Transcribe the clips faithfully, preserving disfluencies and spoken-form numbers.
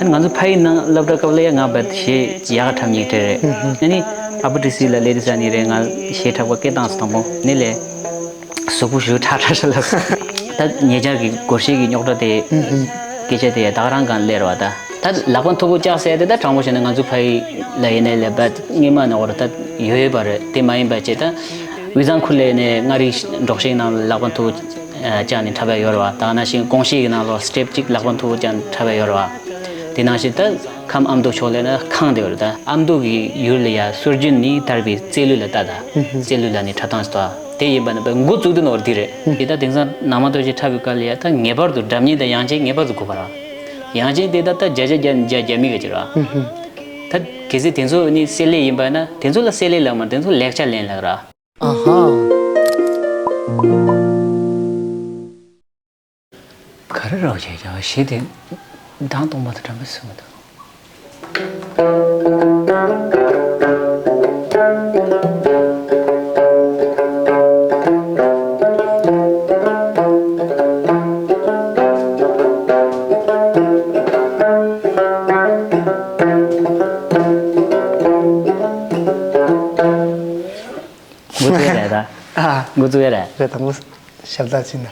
ཨ་ནི་ང་ཚོ་ཕ་ཡུལ་ནང་སློབ་གྲྭ་སྐབས་ལ་ཡ་ང་བར་གཞས་ཡག་ག་འཁྲབ་མཁན་དེ་རེད། ཨ་ནི་ཨ་པ་ཏི་སི་ལ་སླེབས་དུས་ས་ནས་རེད། ང་གཞས་འཁྲབ་ག་སྐད་བཏང་སོང་། དང་པོ་ནི་ལས་གཟུགས་པོ་ཞེ་དྲག་ཁྲ་ཁྲ་ལ། ད་ཉེ་ཆར་གྱི་སྒོར་གཞས་ཀྱི་རྙོག་དྲ་དེ་སྐད་ཆ་དེ་ད་ག་རང་སྒང་སླེབས་རེད་བ། ད་ད་ལག་པ་མཐུག་པོ་བཅག་ཟེར་དེ། ད་དྲང་པོ་བཤད་ན་ང་ཚོ་ཕ་ཡུལ་ལ་ཡིན་ནའི་ལས་པ་སྔོན་མ་ནས་འོར་ད་ཡོད་ཡོད་པ་རེད། དེ་མ་ཡིན་པ་བྱས་ད་དབུས་གཙང་ཁུལ་ལ་ཡིན་ནའི་མངའ་རིས་འབྲོག་གཞས་ནང་ལ་ལག་པ་མཐུག་པོ་བཅག་ནས་འཁྲབ་ཡ་ཡོད་རེད་བ། ད་ནང་བཞིན་གོང་གཞས་ཀྱི་ནང་ལོགས་སི་ཊེབ་གཅིག་ལག་པ་མཐུག་པོ་བཅག་ནས་འཁྲབ་ཡ་ཡོད་རེད་བ། དེ་ནང་བཞིན་ད་ཁམས་ཨ་མདོ་ཕྱོགས་ལ་ན་ཁང་དེ་ཡོད་རེད། ད་ཨ་མདོ་གི་ཡུལ་ལ་ཡ་སྲོལ་རྒྱུན་ནི་དར་བའི་རྩེ་ལུས་ལ་ལྟ། ད་རྩེ་ལུས་ལ་ནི་འཁྲབ་སྟངས་སུ་ད་དེ་ཡིན་པ་ན་པའི་འགོ་བཙུགས་དུས་ནོར་འདི་རེད། དེ་ད་དེང་སང་ནང་མ་སྟོད་གཞས་འཁྲབ་པའི་སྐབས་ལ་ཡ་ད་ངེས་པར་དུ་སྒྲ་སྙན་དང་དབྱངས་ཅན་ངེས་པར་དུ་དགོས་པ་ར། དབྱངས་ཅན་དེ་ད་ད་བརྒྱ་ཆ་བརྒྱ་བརྒྱ་བརྒྱ་མི་ག་ཅིག་ར། ད་གལ་སྲིད་དེ་ཚོ་ནི་བསྲེ་ལེ་ཡིན་པ་ན་དེ་ཚོ་ལ་བསྲེ་ལེ་ལབ་མ་རེད། དེ་ཚོ་ལེགས་ཆ་ལེན་ལབ་ར། ཨ་ཧ། ག་རེ་རོགས་བྱས་ཀྱང་གཞས་དེ་གདངས་གཏོང་མ་ཐུབ་འགྲམ་པ་སུ་མི་འདུག་འགོ་བཙུགས་རེད་ད། ཨ། འགོ་བཙུགས་རེད། རེད། དང་པོ་ཞབས་བཏགས་ཕྱིན་ན།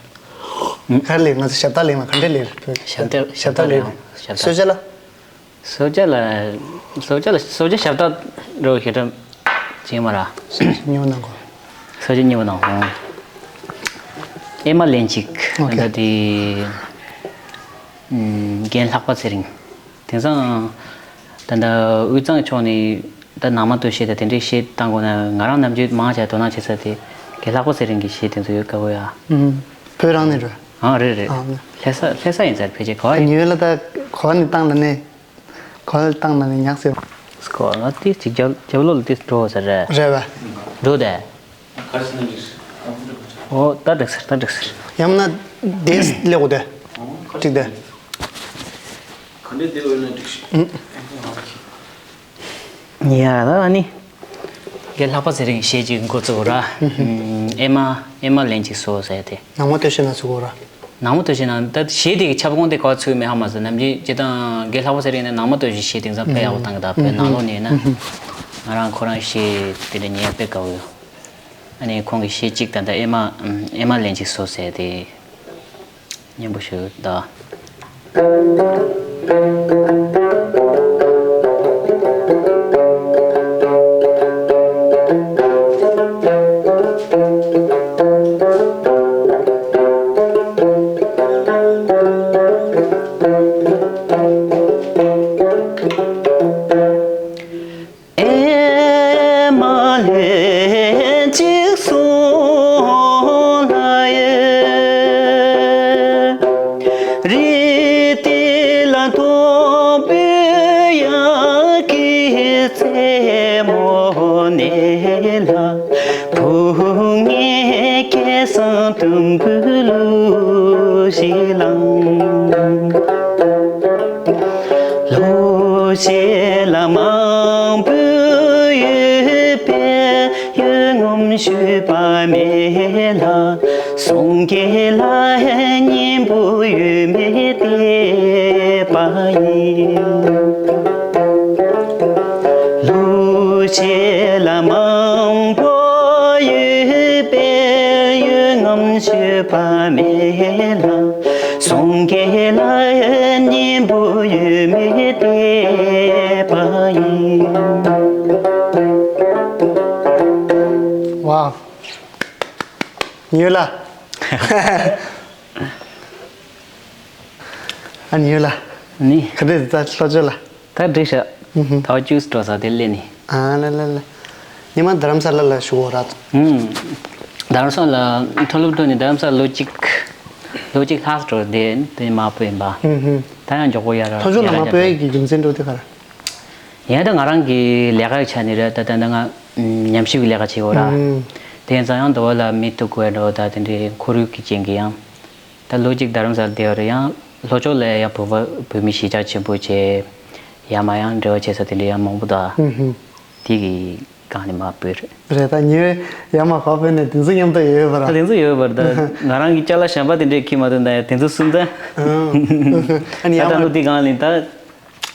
ཨུ། ག་རེ་ལས། ང་ཚོ་ཞབས་བཏགས་ལས་མ་ག་འདྲ་ལས། ཞབས་བཏགས། ཞབས་བཏགས་ལས། ཞབས་བཏགས། གསོལ་ཇ་ལ། གསོལ་ཇ་ལ། གསོལ་ཇ་ལ། གསོལ་ཇ་ཞབས་བཏགས་རོ་ཞེ་དྲག་བྱེད་མ་ར། གསོལ་ཇ་སྙན་པོ་གནང་གོ། གསོལ་ཇ་སྙན་པོ་གནང་གོ། ཨེ་མ་ལན་གཅིག་ཨོ་ཁེ། ད་དེ། ཨུམ། རྒན་ལྷག་པ་ཚེ་རིང་། དེང་སང་ད་ལྟ་དབུས་གཙང་ཕྱོགས་ནས་ད་ནང་མ་སྟོད་གཞས་དང་དེ་འདྲའི་གཞས་བཏང་དགོས་ན། ང་རང་ནམ་རྒྱུན་མང་ཆེ་དོ་སྣང་བྱེད་ས་དེ་རྒན་ལྷག་པ་ཚེ་རིང་གི་གཞས་དེ་ཚོ་ཡོད། དགའ་པོ་ཡ། ཨུམ། བོད་རང་ནས་རེད། ཨང་། རེད་རེད། ཨང་། ལྷ་ས། ལྷ་ས་ཡིན་ས་རེད། ཕལ་ཆེར་ག་བ་ཡིན། ཉི་འོད་ལ་ད་ག་བ་ནས་བཏང་ལ་ནས། ག་བ་ནས་བཏང་ལ་ནས་ཉག་ཟེར། སྐོར་ང་དེ་ཅིག་རྒྱབ་རྒྱབ་ལོགས་ལ་དེ་འགྲོ་ས་རེད། རེད་བ། འགྲོ་དེ། ཨོ་ད་འགྲིག་སོང་། ད་འགྲིག་སོང་། ཡང་ན་དེ་སླེབས་དགོས་དེ། འགྲིག་དེ། ག་འདྲས་དེ་འོས་ན་འགྲིག་ཤག་ཡ་ད་ཨ་ནི། རྒན་ལྷག་པ་ཚེ་རིང་གཞས་ཅིག་འགོ་བཙུགས་ར། ཨེ་མ། ཨེ་མ་ལན་གཅིག་གསོལ་ཟེར་དེ། ནང་མ་སྟོད་གཞས་ནང་ཚུགས་དགོས་ར། ནང་མ་སྟོད་གཞས་ནང་། ད་གཞས་དེ་གི་ཁྱབ་ཁོངས་དེ་ག་བ་ཚུད་མེད་ཧ་མ་ཟེར། ནམ་རྒྱུན་སྤྱིར་བཏང་རྒན་ལྷག་པ་ཚེ་རིང་ནས་ནང་མ་སྟོད་གཞས་གཞས་དེང་སང་དཔེ་ཡག་པོ་བཏང་གི། ད་བོད་ནང་ལོགས་ནས་ན། ང་རང་ཁོ་རང་གཞས་དེ་འདྲ་ཉན་དཔེ་དགའ་བོ་ཡོད། ཨ་ནི་ཁོང་གི་གཞས་གཅིག་ད་ལྟ་ཨེ་མ། ཨེ་མ་ལན་གཅིག་གསོལ་ཟེར་དེ། སྙན་པོ་ཞུ་ད། ཨེ་མ་ལན་གཅིག་གསོལ་ལ་ཡེ། རི་དེ་ལ་དོག་པའི་ཡ་གི་རྩེ་མོ་ནས་ལ། བུ་ངའི་སྐལ་བཟང་དུམ་བུས་གླུ་ཞིག་བླངས། ལོ་ཕྱེད་ལ་མང་པོ་ཡོད་པས་ཡུད་ངམ་ཞུས་པ་མེད་ལ། སངས་རྒྱས་ལ་སྙིང་པོ་ཡོད་མེད་བལྟས་པ་ཡིན། ལོ་ཕྱེད་ལ་མང་པོ་ཡོད་པས་ཡུད་ངམ་ཞུས་པ་མེད་ལ། སངས་རྒྱས་ལ་སྙིང་པོ་ཡོད་མེད་བལྟས་པ་ཡིན། ཝའོ། ཉོས་ལ། ཨ་ནི་ཡོད་ལ། ནི། ག་འདྲས་ད་ལྷོ་ཕྱོགས་ལ། ད་འགྲིག་ཤག་ཨུ་ཧུ། ད་བཅུ་སྤྲོ་ས་དེ་སླེབས་ནི། ཨ་ལ་ལ་ལ། ཉི་མ་རྡ་རམ་ས་ལ་ལ་བཞུགས་འོ་ར། ཨུམ། རྡ་རམ་ས་ལ་མཐོ་སློབ་འགྲོ་ནི་རྡ་རམ་ས་ལོ་གཅིག་ལོ་གཅིག་ལྷག་འགྲོ་དེ་དེ་མ་པོ་ཡིན་པ། ཨུ་ཧུ། ད་ཡང་མགྱོགས་པོ་ཡར་ལྷོ་ཕྱོགས་ལ་ཡར་མ་སྤོས་ཀྱི་རྒྱུ་མཚན་འགྲོ་དེ་ག་ར། ཡང་ད་ང་རང་གི་ལས་ཀའི་ཆ་ནས་རེད། ད་ད་ད་ང་ཉམས་ཞིབ་ཀྱི་ལས་ཀ་བྱེད་འོ་ར། ཨུམ། དེ་ཡིན་ཙང་ཡང་འདི་བ་ལ་མི་ཐུག་དགོས་འགྲོ། ད་དེ་འདྲའི་ཁོར་ཡུག་གི་རྐྱེན་གྱིས་ཡང་། ད་ལོ་གཅིག་རྡ་རམ་ས་ལ་བསྡད་པ་རེད། ཡང་ལྷོ་ཕྱོགས་ལ་ཡང་བོད་པ་བོད་མི་གཞིས་ཆགས་ཆེན་པོ་བྱས། ཡར་མར་ཡང་འབྲེལ་བ་བྱེད་ས་དེ་འདྲ་ཡང་མང་པོ་འདུག་ཨུ་ཧུ། དེ་གི་ བཏང་ནས་མར་བོད་རེད། རེད། ད་ཉི་འོད་ཡར་མར་ཕར་བོད་ནས་དེ་ཚོ་མཉམ་དུ་ཡོད་ཡོད་པ་ར། ད་དེ་ཚོ་ཡོད་ཡོད་པ་རེད། ད་ང་རང་གི་ཅ་ལག་གཞན་པ་དེ་འདྲས་འཁྱེར་མ་ཐུབ་ན་ཡང་དེ་ཚོ་གསུམ་ད། ཨ་ནི་ད་ཡར་ལྟ་མར་ལོ་དེ་གང་ལ་ད་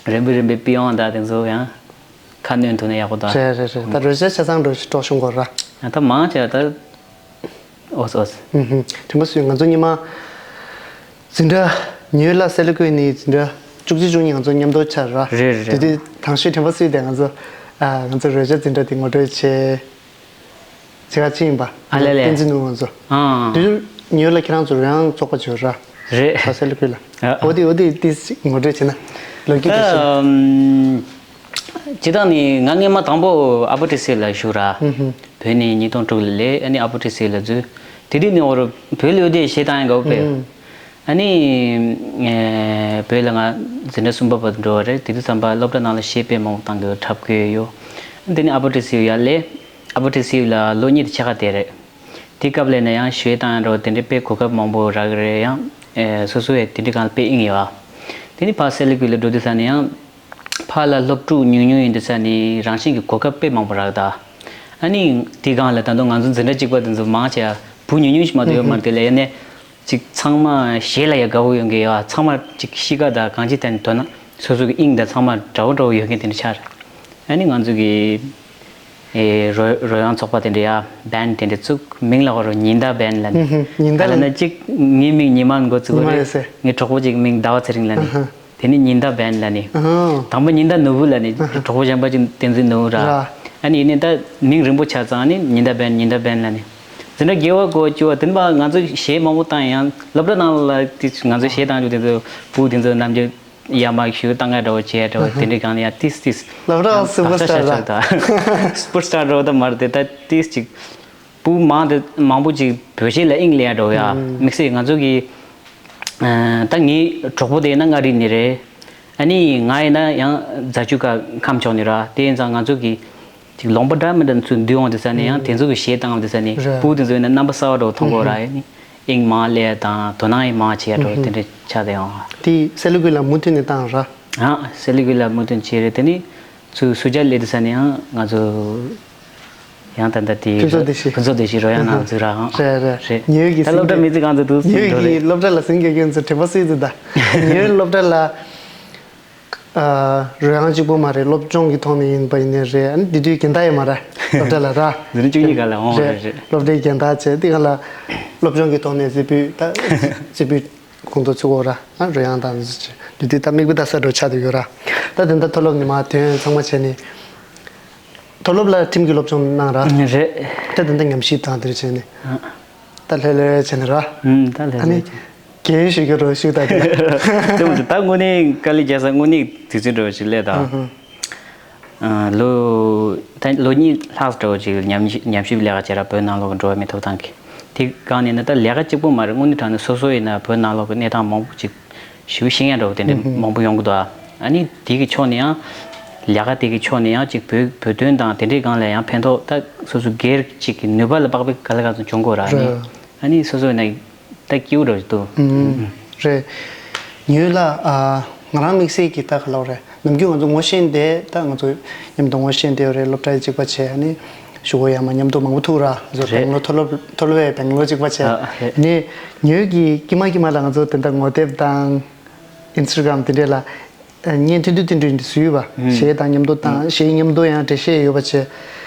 རིམ་པས་རིམ་པས་པི་ཡོང་ད་དེ་ཚོ་ཡང་ཁ་སྣོན་ཐུབ་ན་ཡག་པོ་ད། རེད་རེད་རེད། ད་རོལ་ཆ་ཆ་ཚང་འགྲོ་ཞིག་འགྲོ་བྱུང་གོ་ར། ཡང་ད་མང་ཆེ་ད། ཨོ་སི་ཨོ་སི། ཧུམ་ཧུམ། དྲན་པ་སུས་ང་ཚོ་ཉི་མ། འཛིན་གྲྭ། ཉི་འོད་ལགས་སེ་ལ་ཀུའི་ནི་འཛིན་གྲྭ་བཅུ་གཅིག་བཅུ་གཉིས་ང་ཚོ་མཉམ་དུ་ཆགས་ར། རེད་རེད་རེད། དེ་དུས་དང་ཤོས་དྲན་པ་སུས་དེ་ང་ཚོ། ཨ། ང་ཚོ་རོལ་ཆ་འཛིན་གྲྭ་དེ་ངོ་སྤྲོད་བྱས། བྱེད་ག་ཅི་ཡིན་པ། ཨ་ལེ་ལེ། བསྟན་འཛིན་ནོར་བུ་ང་ཚོ། ཨང་། དེ་དུས་ཉི་འོད་ལགས་ཁྱེད་རང་ཚོ་རོལ་དབྱངས་ཚོགས་པ་བྱོས་ར། རེད། ཨ། སེ་ལ་ཀུའི་ལ། ཨ། འོ་དེ་འོ་དེ་དེ་ངོ་སྤྲོད་བྱས་ན། ལོ་རྒྱུས་དེ་ད་ཤེས། ཨམ། སྤྱིར་བཏང་ནི་ང་སྔས་མ་དང་པོ་ཨ་པོ་ཊི་སི་ལ་ཞུགས་ར། ཧུམ་ཧུམ། བོད་ནས་ཉིས་སྟོང་དྲུག་ལ་སླེབས། ཨ་ནི་ཨ་པོ་ཊི་སི་ལ་འཛུལ། དེ་དུས་ནས་འོར་བོད་ལ་ཡོད་དུས་གཞས་བཏང་ཡག་དགའ་པོ་དཔེ། ཧུམ། ཨ་ནི་ཨེ་བོད་ལ་ང་འཛིན་གྲྭ་གསུམ་པ་བར་དུ་འགྲོ་བ་རེད། དེ་དུས་ཙམ་པ་སློབ་གྲྭ་ནང་ལ་གཞས་དཔེ་མང་པོ་བཏང་དགོས་འཁྲབ་དགོས་ཡོད། དེ་ནས་ཨ་པོ་ཊི་སི་ཡར་སླེབས། ཨ་པོ་ཊི་སི་ལ་ལོ་གཉིས་དང་ཕྱེད་ཀ་བསྡད་རེད། དེ་སྐབས་ལ་ནི་ཡང་གཞས་བཏང་ཡག་འདྲ་བོ་དེ་འདྲའི་དཔེ་གོ་སྐབས་མང་པོ་རག་གི་རེད། ཡང་ཨེ་སོ་སོ་ཡང་དེ་འདྲའི་སྒང་ལ་དཔེ་དབྱིངས་ཡོད་ཨ། དེ་ནས་ཕར་སེ་ལ་ཀུའི་ལ་འགྲོ་དུས་ཙ་ནས་ཡང་། ཕར་ལ་སློབ་ཕྲུག་ཉུང་ཉུང་ཡིན་དུས་ཙ་ནས་རང་བཞིན་གྱི་གོ་སྐབས་དཔེ་མང་པོ་རག་ད། ཨ་ནི་དེའི་སྒང་ལ་ད་དུང་ང་ཚོ་འཛིན་གྲྭ་གཅིག་པ་དེ་ཚོ་མང་ཆེ་བ་བུ་ཉུང་ཉུང་ཞིག་མ་གཏོགས་ཡོད་མ་རེད། དེ་ལ་ཡིན་ནའི་ཅིག་ཚང་མ་གཞས་ལ་ཡང་དགའ་བོ་ཡོད་མཁན་ཡོད་ཨ། ཚང་མ་ཅིག་གཤིས་ཀ་དང་གང་ཅི་ཐད་ནས་མདོར་ན་སོ་སོ་གི་དབྱིངས་དང་ཚང་མ་འདྲ་བོ་འདྲ་བོ་ཡོད་མཁན་དེ་འདྲ་ཆགས་རེད། ཨ་ནི་ང་ཚོ་གི་ཨེ་རོལ་རོལ་དབྱངས་ཚོགས་པ་དེ་འདྲ་ཡ་བན་དེ་འདྲ་བཙུགས། མིང་ལ་ཧོ་རོ་ཉི་ཟླ་བན་ལ་ནི། ཧུམ་ཧུམ། ཉི་ཟླ། ག་ལ་ན་གཅིག་ངའི་མིང་ཉི་མ་འགོ་བཙུགས་པ་རེད། ཉི་མ་ཡོད་སེ། ངའི་གྲོགས་པོ་གཅིག་མིང་ཟླ་བ་ཚེ་རིང་ལ་ནི། ཨ་ཧ། དེ་ནི་ཉི་ཟླ་བན་ལ་ནི། ཨ་ཧ། དང་པོ་ཉི་ཟླ་ནོར་བུ་ལ་ནི། ཨ་ཧ། གྲོགས་པོ་གཞན་པ་གཅིག་བསྟན་འཛིན་ནོར་བུ་ར། ར། ཨ་ནི་ཡིན་ནའི་ད་མིང་རིང་པོ་ཆགས་ཙང་ནི་ཉི་ཟླ་བན་ཉི་ཟླ་བན་ལ་ནི། འཛིན་གྲྭ་བརྒྱད་པ་འགོ་བཅུ་བ་དེ་ནི་ང་ཚོ་གཞས་མང་པོ་བཏང་ཡང་སློབ་གྲྭ་ནང་ལ་དེ་ང་ཚོ་གཞས་བཏང་རྒྱུ་དེ་ཚོ་བུ་དེ་ཚོ་རྣམ་འགྱུར། ཡར་མར་ཞུ་བཏང་ཡག་འདྲ་བོ་བྱས་འདྲ་བོ་དེ་འདྲའི་སྒང་ལ་ཡང་ཏིས་ཏིས། སློབ་གྲྭ་སུ་པར་སྟར་ར། སུ་པར་སྟར་འདྲ་བོ་ད་མ་རེད་དེ། ད་ཏིས་ཅིག་བུ་མང་དེ་མང་པོ་ཅིག་བོད་གཞས་ལ་དབྱིངས་སླེབས་ཡག་འདྲ་བོ་ཡ། དམིགས་བསལ་ང་ཚོ་གི་ད་ངའི་གྲོགས་པོ་དེ་ན་མངའ་རིས་ནས་རེད། ཨ་ནི་ང་ཡིན་ན་ཡང་རྫ་ཆུ་ཁ་ཁམས་ཕྱོགས་ནས་ར། དེ་ཡིན་ཙང་ང་ཚོ་གི་ཅིག་ལུང་པ་འདྲ་མི་འདྲ་ཚུར་འདུས་འོང་དུས་ཙ་ནས་ཡང་དེ་ཚོ་གི་གཞས་བཏང་དུས་ཙ་ནས། རེད། བུ་དེ་ཚོ་ཡིན་ན་རྣམ་པ་གསར་པ་འདྲ་བོ་མཐོང་གི་ཡོད་ར། ཨ་ནི་དབྱིངས་མང་སླེབས་དང་དོ་སྣང་ཡང་མང་བྱེད་ཡག་འདྲ་བོ་དེ་འདྲ་ཆགས་བསྡད་ཡོང་། དེ་སེ་ལ་ཀུའི་ལ་མུ་མཐུད་ནས་བཏང་ར། ཨ། སེ་ལ་ཀུའི་ལ་མུ་མཐུད་བྱས་རེད། དེ་ནས་ཚུར་སུ་ཇཱ་སླེབས་དུས་ཙ་ནས་ཡང་ང་ཚོ་ཡང་ད་ལྟ་དེ་ཕུན་ཚོགས་སྡེ་བཞི། ཕུན་ཚོགས་སྡེ་བཞི་རོལ་དབྱངས་ནང་འཛུལ་ར། ཨང་། རེད་རེད། རེད། ཉི་འོད་ཀྱི་ད་སློབ་གྲྭ་མི་ཚེ་གང་ཚོད་འདུག་ཉི་འོད་ཀྱི་སློབ་གྲྭ་ལ་ཟིན་དགོས་མཁན་ཚོ་དྲན་པ་གསོས་ཚུལ་ད། ཉི་འོད་སློབ་གྲྭ་ལ། ཨ། རོལ་དབྱངས་གཅིག་པོ་མ་རེད། སློབ་སྦྱོང་གི་ཐོག་ནས་ཡིན་པ་ཡིན་ནའི་རེད། ཨ་ནི་དེ་དུས་རྒན་བདག་ཡོད་མ་རེད། སློབ་གྲྭ་ལ་ར། འཛིན་གྲྭ་བཅུ་གཉིས་སྒང་ལ་འོང་། རེད། རེད་རེད། སློབ་གྲྭའི་རྒན་བདག་བྱས་དེ་སྒང་ལ་སློབ་སྦྱོང་གི་ཐོག་ནས་རྩེ་ཕུད་ད་རྩེ་ཕུད་གོང་དུ་ཚུགས་འོ་ར། ཨ། རོལ་དབྱངས་དང་དེ་དུས་ད་མིག་དཔེ་ལྟ་ས་འདྲ་ཆགས་བསྡད་ཡོད་ར། ད་དེ་འདྲ་མཐོ་སློབ་ཉི་མ་ཐོན་ཚང་མ་བྱས་ནས་མཐོ་སློབ་ལ་ཁྲིམས་ཀྱི་སློབ་སྦྱོང་གནང་ར། རེད། ད་དེ་འདྲ་ཉམས་ཞིབ་དང་དེ་འདྲ་བྱས་ནས། ཨ། ད་ལྷོད་ལྷོད་བྱས་ནས་ར། ཨུམ། ད་ལྷོད་ལྷོད་བྱས། ཨ་ནི། རྒན་ཞུ་རྒྱུ་རོ་ཞུ་ད་དེ། དེ་མ་ཟད་ད་དངོས་གནས་དཀའ་ལས་རྒྱག་ས་དངོས་གནས་དུས་ཚོད་འདྲ་བོ་ཞིག་སླེབས་ད། ཨ་ཧུ། ཨ། ལོ་ད་ལོ་གཉིས་ལྷག་འདྲ་བོ་ཞིག་ཉམས་ཞིབ་ཉམས་ཞིབ་ལས་ཀ་བྱས་ར། བོད་ནང་ལོགས་ཀྱི་འགྲོ་བ་མིའི་ཐོབ་ཐང་གི། དེ་སྒང་ནས་ནི་ད་ལས་ཀ་གཅིག་པོ་མ་རེད། དངོས་གནས་དྲང་གནས་སོ་སོ་ཡིན་ན་བོད་ནང་ལོགས་ཀྱི་གནས་སྟངས་མང་པོ་ཅིག་ཞེ་པོ་ཤེས་ཡ་འདྲ་བོ་དེ་འདྲ་ཨུ་ཧུ། མང་པོ་ཡོང་གི་འདུག་ཨ། ཨ་ནི་དེ་གི་ཕྱོགས་ནས་ཡང་ལས་ཀ་དེ་གི་ཕྱོགས་ནས་ཡང་ཅིག་བོད་བོད་དོན་དང་དེ་འདྲའི་སྒང་ལ་ཡང་ཕན་ཐོགས་ད་སོ་སོ་སྒེར་གཅིག་གི་ནུས་པ་ལ་དཔག་པའི་ག་ལ་ག་ཚོད་བྱུང་དགོས་ར། ཨ་ནི། རེད། ཨ་ནི་སོ་སོ་ཡིན་ན་ད་སྐྱིད་པོ་འདྲ་བོ་ཞིག་འདུག་ཨུ། རེད། ཉི་འོད་ལགས། ཨ། ང་རང་དམིགས་བསལ་གྱི་ད་ག་ལབ་རེད། ནམ་རྒྱུན་ང་ཚོ་ངོ་ཤེས་བསྡད། ད་ང་ཚོ་མཉམ་དུ་ངོ་ཤེས་བསྡད་ཡོད་རེད། སློབ་གྲྭ་གཅིག་པ་བྱས། ཨ་ནི་གཞུག་གུ་ཡང་མ་མཉམ་དུ་མང་པོ་ཐུག་ར། ང་ཚོ་རེད། སྦེང་ལོར་མཐོ་སློབ་མཐོ་སློབ་པའི་སྦེང་ལོར་གཅིག་པ་བྱས། ཨ། ཨ། རེད། ནི་ཉི་འོད་ཀྱིས་ཀྱི་མ་ཀྱི་མ་ལ་ང་ཚོ་དེ་འདྲ་ངོ་དེབ་དང་ཨིན་སི་ཊ་གྷ་རམ་དེ་འདྲས་ལ་བརྙན་ཐུང་ཐུང་ཐུང་ཐུང་འདི་བཟོས་པ། ཨུ། གཞས་དང་མཉམ་དུ་དང་། ཨུ། གཞས་མཉམ་དུ་ཡང་འགྲེལ་བཤད་ཡོད་པ་བྱས།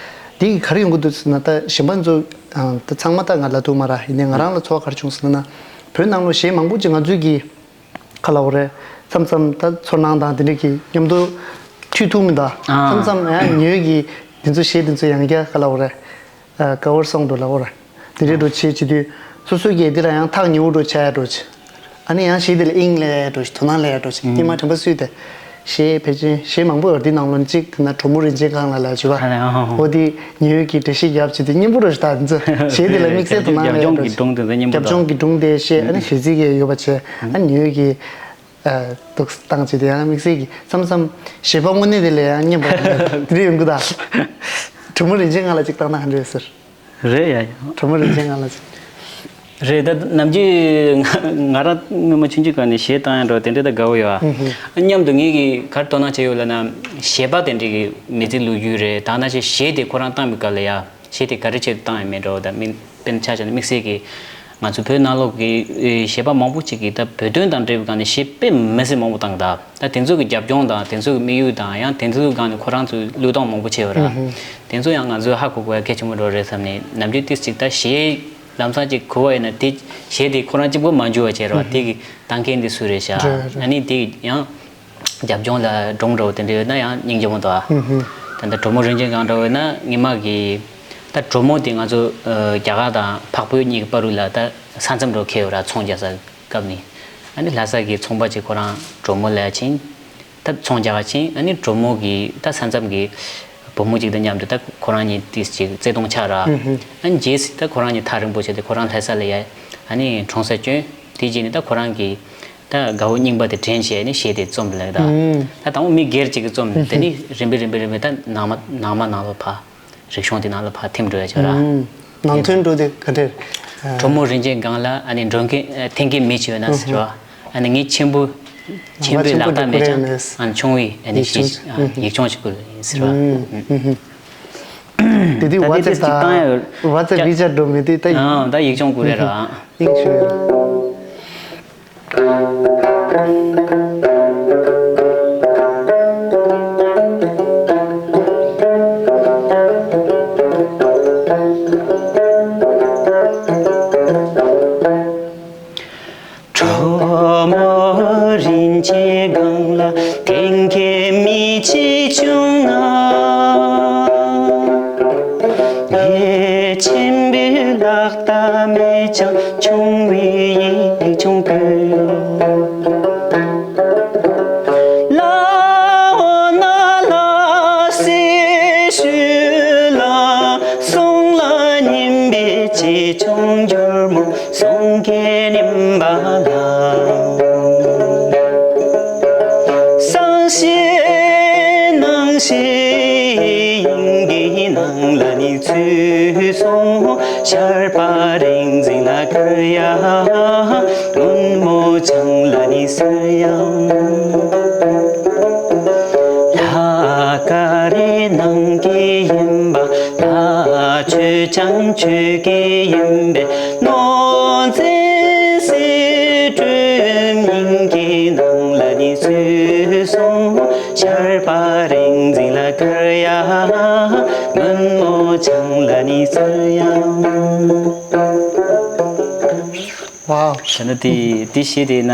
དེ་གི་ག་རེ་ཡོང་གི་འདུག་ཟེར་ན། ད་གཞན་པ་ཚོ་ད་ཚང་མ་ད་ང་ལབ་ཐུབ་མ་ར། ཡིན་ནའི་ང་རང་ལ་ཚོར་བ་ག་རེ་བྱུང་ཟེར་ན། བོད་ནང་ལོགས་གཞས་མང་པོ་ཅིག་ང་ཚོས་ཀྱི་ག་ལབ་དགོས་རེད། མཚམས་མཚམས་ད་ཚོར་སྣང་དང་དེ་འདྲ་གི་མཉམ་དུ་མཐུད་ཐུབ་མི་འདུག་ཨ། མཚམས་མཚམས་ཡང་ཉི་འོད་ཀྱི་དེ་ཚོ་གཞས་དེ་ཚོ་ཡང་བསྐྱར་ག་ལབ་དགོས་རེད། ཨ། ཀ་བར་སོང་འགྲོ་ལབ་དགོས་རེད། དེ་འདྲའི་འགྲོ་བྱེད་བྱེད་དུས་སོ་སོའི་གི་དེ་ལ་ཡང་ཐག་ཉེ་བོ་འགྲོ་ཆགས་ཡ་འགྲོ་བྱེད། ཨ་ནི་ཡང་གཞས་དེ་ལ་དབྱིངས་སླེབས་ཡ་འགྲོ་བྱེད། དོ་སྣང་སླེབས་ཡ་འགྲོ་བྱེད། ཨུ། སྔོན་མ་དྲན་པ་གསོས་ཏེ། གཞས་ཕལ་ཆེར་གཞས་མང་པོ་ཡོད་རེད། དེ་ནང་ལོ་གཅིག་དེ་ན་གྲོ་མོ་རིན་ཆེན་སྒང་ལ་ལབ་བྱེད་པ། ཨ་ནི། ཨ་ཧ་ཧ། འོ་དེ་ཉི་འོད་ཀྱིས་འགྲེལ་བཤད་རྒྱབ་བྱེད་དུས་སྙན་པོ་འགྲོ་བྱེད། ད་དེ་ཚོ་གཞས་དེ་ལ་དམིགས་བསལ་དོ་སྣང་སླེབས་ཡ་འགྲོ་བྱེད། རྒྱབ་ལྗོངས་ཀྱི་སྒྲུང་དེ་ཚོ་སྙན་པོ་འདུག་རྒྱབ་ལྗོངས་ཀྱི་སྒྲུང་དེ་བཤད། ཨ་ནི་གཞས་ཚིག་གི་ཡོད་པ་བྱས། ཨ་ནི་ཉི་འོད་ཀྱིས། ཨ། འདུག་བཏང་བྱས་དེ་ཡང་དམིགས་བསལ་གྱི་མཚམས་མཚམས་གཞས་པ་དངོས་གནས་དེ་ལས་ཡང་སྙན་པ་དེ་འདྲ་ཡོང་གི་ད། གྲོ་མོ་རིན་ཆེན་སྒང་ལ་གཅིག་བཏང་ན་ག་འདྲ་ཡོད་ཟེར། རེད་ཡ་ཡ། གྲོ་མོ་རིན་ཆེན་སྒང་ལ་གཅིག་རེད། ད་ནམ་རྒྱུན་ང་ང་རང་སྔོན་མ་ཆུང་ཆུང་སྒང་ནས་གཞས་བཏང་ཡ་འདྲ་བོ་དེ་འདྲ་ད་དགའ་བོ་ཡོད་ཨ། མཉམ་དུ་ངེད་ཀྱིས་ག་རེ་དོ་སྣང་བྱས་ཡོད་ལབ་ན། གཞས་པ་དེ་འདྲ་གི་མི་ཚེ་ལོ་རྒྱུས་རེད། ད་ནང་བཞིན་གཞས་དེ་ཁོ་རང་བཏང་བའི་སྐབས་ལ་ཡ། གཞས་དེ་ག་རེ་ཆེད་དུ་བཏང་ཡོད་མེད་འདྲ་བོ། ད་དམིགས་དཔེར་ན་ཆ་བཞག་ན་དམིགས་བསལ་གྱི་ང་ཚོ་བོད་ནང་ལོགས་ཀྱི་ཨེ་གཞས་པ་མང་པོ་ཅིག་གིས་ད་བོད་དོན་དང་འབྲེལ་བའི་སྒང་ནས་གཞས་དཔེ་མི་སྲིད་མང་པོ་བཏང་གི། ད་ད་དེ་ཚོ་གི་རྒྱབ་ལྗོངས་དང་དེ་ཚོ་གི་དམིགས་ཡུལ་དང་ཡང་དེ་ཚོའི་སྒང་ནས་ཁོ་རང་ཚོས་བློས་གཏོང་མང་པོ་བྱས་པ་ར། དེ་ཚོ་ཡང་ང་ཚོས་ཧ་གོ་དགོས་ཡ་གལ་ཆེན་པོ་འདྲ་བོ་རེད་བསམ་ནས། ནམ་རྒྱུན་ཏིས་ཅིག་ད་གཞས་ལམ་སང་ཅིག་གོ་བ་ཡིན་ན་དེ་གཞས་དེ་ཁོ་རང་གཅིག་པོ་མ་འཇུ་བ་བྱས་ར་བ། དེ་གི་བཏང་མཁན་དེ་སུ་རེད་ཤག་རེད་རེད། ཨ་ནི་དེ་ཡང་རྒྱབ་ལྗོངས་ལ་སྒྲུང་འདྲ་བོ་དེ་འདྲ་ཡོད་ན་ཡང་སྙིང་རྗེ་མོ་འདུག་ཨ། ད་ལྟ་གྲོ་མོ་རིན་ཆེན་སྒང་འདྲ་བོ་ཡོད་ན་ངེད་མ་གི་ད་གྲོ་མོ་དེ་ང་ཚོ་ཨ་རྒྱ་གར་དང་འཕགས་བོད་གཉིས་ཀྱི་བར་དུ་ལ་ད་ས་མཚམས་འདྲ་བོ་འཁེལ་ཡོད་ར། ཚོང་རྒྱག་ས་སྐབས་ནས། ཨ་ནི་ལྷ་ས་གི་ཚོང་པ་ཅིག་ཁོ་རང་གྲོ་མོ་ལ་ཕྱིན། ད་ཚོང་རྒྱག་ག་ཕྱིན། ཨ་ནི་གྲོ་མོ་གི་ད་ས་མཚམས་གི་བུ་མོ་ཅིག་དང་མཉམ་དུ་ད་ཁོ་རང་གཉིས་ཏིས་ཅིག་བརྩེ་དུང་ཆགས་ར། ཨ་ནི་རྗེས་སུ་ད་ཁོ་རང་གཉིས་ཐག་རིང་པོ་བྱས་ཏེ་ཁོ་རང་ལྷ་ས་ལ་ཡ་ཨ་ནི་གྲོང་གསེབ་བསྐྱོད། དེ་རྗེས་ནས་ད་ཁོ་རང་གིས་ད་དགའ་བོ་རྙིང་པ་དེ་དྲན་བྱས་ནས་གཞས་དེ་རྩོམ་ལེ་ད། ད་དང་པོ་མི་སྒེར་ཅིག་གིས་རྩོམ། དེ་ནི་རིམ་པས་རིམ་པས་རིམ་པས་ད་ནང་མ་ནང་མ་ནང་ལོགས་ཕར། རིག་གཞུང་དེ་ནང་ལ་ཕར་ཐིམ་འགྲོ་ཡ་ཆོག་ར། ནང་དོན་འགྲོ་དེ་ག་འདྲས། གྲོ་མོ་རིན་ཆེན་སྒང་ལ་ཨ་ནི་འགྲོ་མཁན་འཐེན་མཁན་མི་ཅིག་ཡོད་ན་ཟེར་བ། ཨ་ནི་ངའི་མཆན་བུ། མཆན་བུའི་ལག་རྟགས་མེད་ཀྱང་ཨ་ནི་ཆུང་བའི་ཨ་ནི་ཡིག་ཆུང་ཞིག་ཨ་ཡིག་ཆུང་ཞིག་བསྐུར་ཡིན་ཟེར་བ། དེ་དུས་ད་ཝ་ཙེབ་དང་ཝ་ཙེབ་ཝི་ཅེཊ་འགྲོ་མེད་དུས་ད་ཡིག་ཨ་ད་ཡིག་ཆུང་བསྐུར་རེད་ར། ཡིག་ཆུང་། གྲོ་མོ་རིན་ཆེན་སྒང་ལ་འཐེན་མཁན་མི་གཅིག་བྱུང་ན། ངའི་མཆན་བུའི་ལག་རྟགས་མེད་ཀྱང་ཆུང་བའི་ཡིག་ཆུང་བསྐུར། ལ་འོ་ན་ལ་སེ་ཞུ་ལ་སོང་ལ་ཉིན་པའི་ཆེ་ཆུང་འགྱུར་མོ་སོང་གི་ཉིན་པ་ལ། སང་ཞེ་གནངས་ཞེ་ཡིན་གྱི་ནང་ལ་ནི་ཚུད་སོང་། ཆར་པ་རིག་འཛིན་ལ་བསྐུར་ཡ། སྔོན་མོ་ཆང་ལ་ནི་གསོལ་ཡང་། ལྷ་ཀ་རེ་ནང་གི་ཡིན་པ། ལྷ་ཆོས་ཀྱང་ཆོས་ཀྱི་ཡིན་པས། ནོར་འཛིན་སྲིད་སྒྲོན་སྙིང་གི་ནང་ལ་ནི་ཚུད་སོང་། ཆར་པ་རིག་འཛིན་ལ་བསྐུར་ཡ། སྔོན་མོ་ཆང་ལ་ནི་གསོལ་ཡང་། ཝའོ། ད་ནི་དེ་དེ་གཞས་དེ་ན་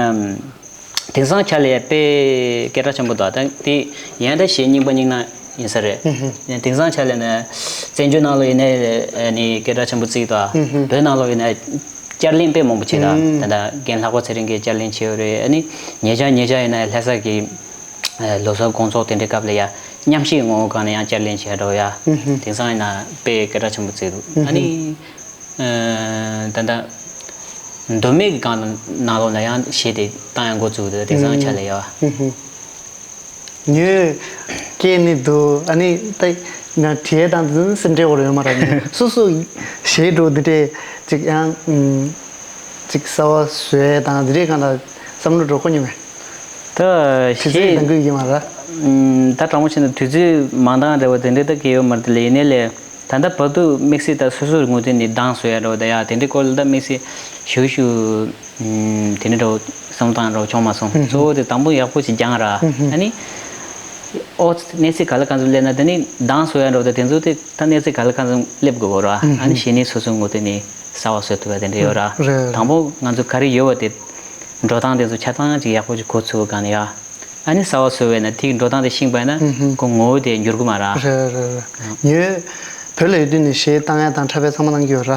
དེང་སང་ཆ་ལ་ཡ་དཔེ་སྐད་གྲགས་ཆེན་པོ་འདུག་ད་དེ་ཡན་ད་གཞས་རྙིང་པ་རྙིང་ན་ཡིན་ས་རེད། དེང་སང་ཆ་ལ་ན་བཙན་བྱོལ་ནང་ལོགས་ཡིན་ན་ནི་སྐད་གྲགས་ཆེན་པོ་བརྩིས་འདུག་བོད་ནང་ལོགས་ཡིན་ན་བསྐྱར་ལེན་དཔེ་མང་པོ་བྱས་འདུག་ད་ལྟ་རྒན་ལྷག་པ་ཚེ་རིང་གིས་བསྐྱར་ལེན་བྱས་ཡོད་རེད། ཨ་ནི་ཉེ་ཆར་ཉེ་ཆར་ཡིན་ན་ལྷ་ས་གི་ལོ་གསར་དགོང་ཚོགས་དེ་འདྲའི་སྐབས་ལ་ཡ་མཉམ་གཞས་ངོ་བོ་སྒང་ནས་ཡང་བསྐྱར་ལེན་བྱས་འགྲོ་ཡ། དེང་སང་ཡིན་ན་དཔེ་སྐད་གྲགས་ཆེན་པོ་བརྩིས་འདུག་ཨ་ནི། ད་ལྟ་མདོ་སྨད་ཀྱི་སྒང་ནང་ལོགས་ན་ཡང་གཞས་དེ་བཏང་ཡང་འགོ་བཙུགས་འདུག་དེང་སང་ཆ་ལ་ཡ། ཉོས་སྐད་ནི་འདུག་ཨ་ནི་ད་ང་བྲིས་དང་འཛིན་སེམས་ཁྲལ་འོར་ཡོད་མ་རེད། སོ་སོ་གཞས་འགྲོ་འདི་འདྲས་ཅིག་ཡང་ཅིག་གསར་བ་བཟོས་དང་འདི་འདྲས་སྒང་ལ་བསམ་བློ་འགྲོ་ཁོ་མྱོང་ངས། ད་དུས་ཚོད་གཞས་འདང་གི་ཡོད་ཀྱི་མ་རེད། ད་དྲང་པོ་བཤད་ན་དུས་ཚོད་མང་དང་འདྲ་བ་དེ་འདྲས་ད་གི་ཡོད་མ་རེད། དེ་ལས་ཡིན་ནའི་ལས། ད་ལྟ་བར་དུ་དམིགས་བསལ་ད་སོ་སོར་ངོས་འཛིན་ནས་གདངས་བཟོ་ཡ་འདྲ་བོ་ད་ཡ་དེ་འདྲའི་སྐོར་ལ་ད་དམིགས་བསལ་ཞུ་ཞུ་དེ་འདྲ་འདྲ་བོ་བསམ་སྟངས་འདྲ་བོ་བྱུང་མ་སོང་། གཙོ་བོ་དེ་དང་པོ་ཡག་པོ་ཞིག་སྦྱངས་ར། ཨ་ནི་ཨོ་གནས་ཚུལ་ག་ལ་གང་འཚམ་སླེབས་ན་དེ་ནི་གདངས་བཟོ་ཡ་འདྲ་བོ་ད་དེ་ཚོ་དེ་ད་གནས་ཚུལ་ག་ལ་གང་འཚམ་སླེབས་དགོས་གོ་ར། ཨ་ནི་གཞི་ནས་སོ་སོའི་ངོས་འཛིན་ནས་གསར་བ་བཟོ་ཐུབ་ཡ་དེ་འདྲ་ཡོད་ར། དང་པོ་ང་ཚོ་ག་རེ་ཡོད་པ་དེ་འགྲོ་སྟངས་དེ་ཚོ་ཆ་ཚང་ཅིག་ཡག་པོ་ཅིག་གོ་ཚུགས་ག་ནས་ཡ། ཨ་ནི་གསར་བ་བཟོས་པས་ན་དེའི་འགྲོ་སྟངས་དེ་ཤེས་པས་ན་ཁོ་ངོ་བོ་དེ་འགྱུར་གི་མ་རེད། རེད་རེད་རེད། ཉོས། བོད་ལ་ཡོད་དུས་ནས་གཞས་བཏང་ཡ་དང་འཁྲབ་ཡ་ཚང་མ་གནང་གི་ཡོད་ར།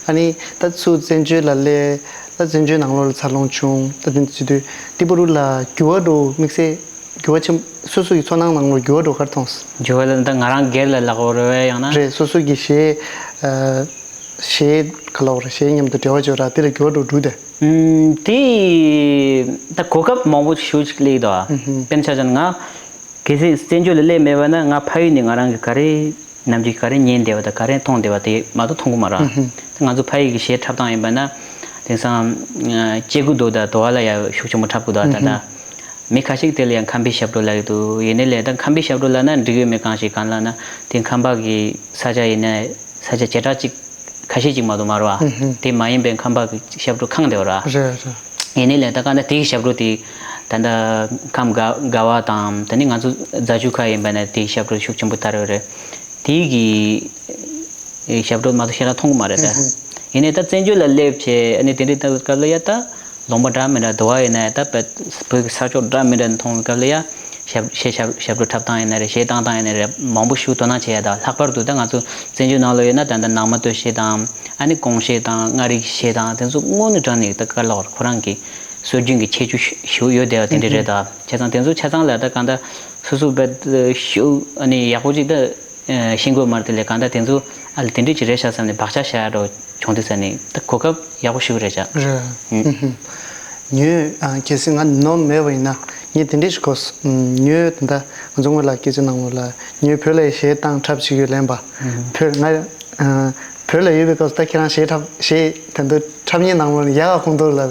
ཨ་ནི་ད་ཚུར་བཙན་བྱོལ་ལ་སླེབས། ད་བཙན་བྱོལ་ནང་ལོགས་ལ་འཚར་ལོངས་བྱུང་། ད་དེ་འདྲ་བྱེད་དུས་ཏི་པ་རུ་ལ་འགྱུར་བ་འགྲོ་དམིགས་བསལ་འགྱུར་བ་ཆེན་སོ་སོ་ཡི་ཚོར་སྣང་ནང་ལོགས་འགྱུར་བ་འགྲོ་ག་རེ་མཐོང་སོང་། འགྱུར་བ་ལ་ད་ང་རང་སྒེར་ལ་ལབ་དགོས་རེད་བས་ཡང་ན། རེད། སོ་སོ་གི་གཞས། གཞས་ག་ལབ་དགོས་རེད། གཞས་མཉམ་དུ་འབྲེལ་བ་བྱེད་ར་དེ་ལ་འགྱུར་བ་འགྲོ་འགྲོ་དེ། ཨུམ། དེ་ད་གོ་སྐབས་མང་པོ་ཞེ་པོ་ཅིག་སླེབས་འདུག་ཨ། དཔེར་ན་ཆ་བཞག་ན་ང་གལ་སྲིད་བཙན་བྱོལ་ལ་སླེབས་མེད་པ་ན་ང་ཕ་ཡུལ་ནས་ང་རང་གི་ག་རེ་ ནམ་རྒྱུན་ག་རེ་ཉན་བསྡད་པ་དང་ག་རེ་མཐོང་བསྡད་པ་དེ་མ་གཏོགས་མཐོང་གི་མ་རེད། ཧུམ་ཧུམ། ད་ང་ཚོ་ཕ་ཡུལ་གྱི་གཞས་འཁྲབ་སྟངས་ཡིན་པ་ན། དེང་སང་སྐྱེ་རྒུ་མདོ་དང་དོ་བ་ལ་ཡང་ཤུགས་ཆེན་པོ་འཁྲབ་དགོས་ད། ད་ད་མི་ཁ་ཤས་དེ་ལ་ཡང་ཁམས་པའི་ཞབས་བྲོ་ལབ་ཀྱི་འདུག་ཡིན་ནའི་ལས་ད་ཁམས་པའི་ཞབས་བྲོ་ལབ་ན་འགྲིག་ཡོད་མེད་གང་ཞིག་གང་ལབ་ན། དེ་ཁམས་པ་གི་ས་ཆ་ཡིན་ན་ས་ཆ་བྱེ་བྲག་ཅིག་ཁ་ཤས་ཅིག་མ་གཏོགས་མ་རེད་བ། དེ་མ་ཡིན་པའི་ཁམས་པ་གི་ཞབས་བྲོ་ཁེངས་བསྡད་པ་རེད་བ། རེད་རེད། ཡིན་ནའི་ལས་ད་ག་ད་དེའི་ཞབས་བྲོ་དེ་ད་ད་ཁམས་དགའ་དགའ་བ་དང་ད་ནི་ང་ཚོ་རྫ་ཆུ་ཁ་ཡིན་པ་ན་དེའི་ཞབས་བྲོ་ཤུགས་ཆེན་པོ་དར་ཡོད་རེད། དེའི་གི་ཞབས་བྲོ་མ་གཏོགས་ཞེ་དྲག་མཐོང་གི་མ་རེད་ད། ཡིན་ནའི་ད་བཙན་བྱོལ་ལ་སླེབས་བྱས་ཨ་ནི་དེ་འདྲའི་ལྟ་བུའི་སྐབས་ལ་ཡ་ད་ལུང་པ་འདྲ་མི་འདྲ་དུ་བ་ཡིན་ན་ཡ་ད་བོད་ཀྱི་ས་ཕྱོགས་འདྲ་མི་འདྲ་མཐོང་བའི་སྐབས་ལ་ཡ་ཞབས་གཞས་ཞབས་ཞབས་བྲོ་འཁྲབ་སྟངས་ཡིན་ན་རེད། གཞས་བཏང་སྟངས་ཡིན་ན་རེད། མང་པོ་ཞིག་དོ་སྣང་བྱེད་ཡ་ད། ལྷག་པར་དུ་ད་ང་ཚོ་བཙན་བྱོལ་ནང་ལ་ཡོད་ན་ད་ད་ནང་མ་སྟོད་གཞས་དང་ཨ་ནི་གོང་གཞས་དང་མངའ་རིས་གཞས་དང་དེ་ཚོ་དངོས་གནས་དྲང་གནས་ད་ག་ལ་བར་ཁོ་རང་གི་སྲོལ་རྒྱུན་གྱི་ཁྱད་ཆོས་ཞུ་ཡོད་བསྡད་པ་དེ་འདྲ་རེད་ད། བྱས་ཙང་དེ་ཚོ་ཆ་ཚང་ལ་ད་གང་ལྟར་སོ་སོ་བས་ཞུ་ཨ་ནི་ཡག་པོ་ཅིག་ད། ཤེས་དགོས་མ་རེད། དེ་ལས་གང་ལྟར་དེ་ཚོ་ཨ་ལ་དེ་འདྲས་ཅིག་རེད་ཤག་བསམ་ནས་བག་ཆགས་བཞག་ཡ་འདྲ་བོ་བྱུང་དུས་ས་ནས་ད་གོ་སྐབས་ཡག་པོ་ཞིག་རེད་ཤག་རེད། ཨུམ། ཉོས་ཨ་གལ་སྲིད་ང་ནོར་མེད་པ་ཡིན་ན་ངས་དེ་འདྲས་ཞིག་གོ་སོང་། ཉོས་ད་ལྟ་ང་ཚོ་སྔོན་ལ་སྐད་ཆ་གནང་བ་ལ་ཉོས་བོད་ལ་གཞས་བཏང་འཁྲབ་བྱེད་ཡོད་ལན་པ། བོད་ང་ཨ་བོད་ལ་ཡོད་པའི་སྐབས་སུ་ད་ཁྱེད་རང་གཞས་འཁྲབ་གཞས་ད་དུང་འཁྲབ་མཁན་ནང་ལོགས་ནས་ཡག་ག་ཁོང་ཚོ་ལ་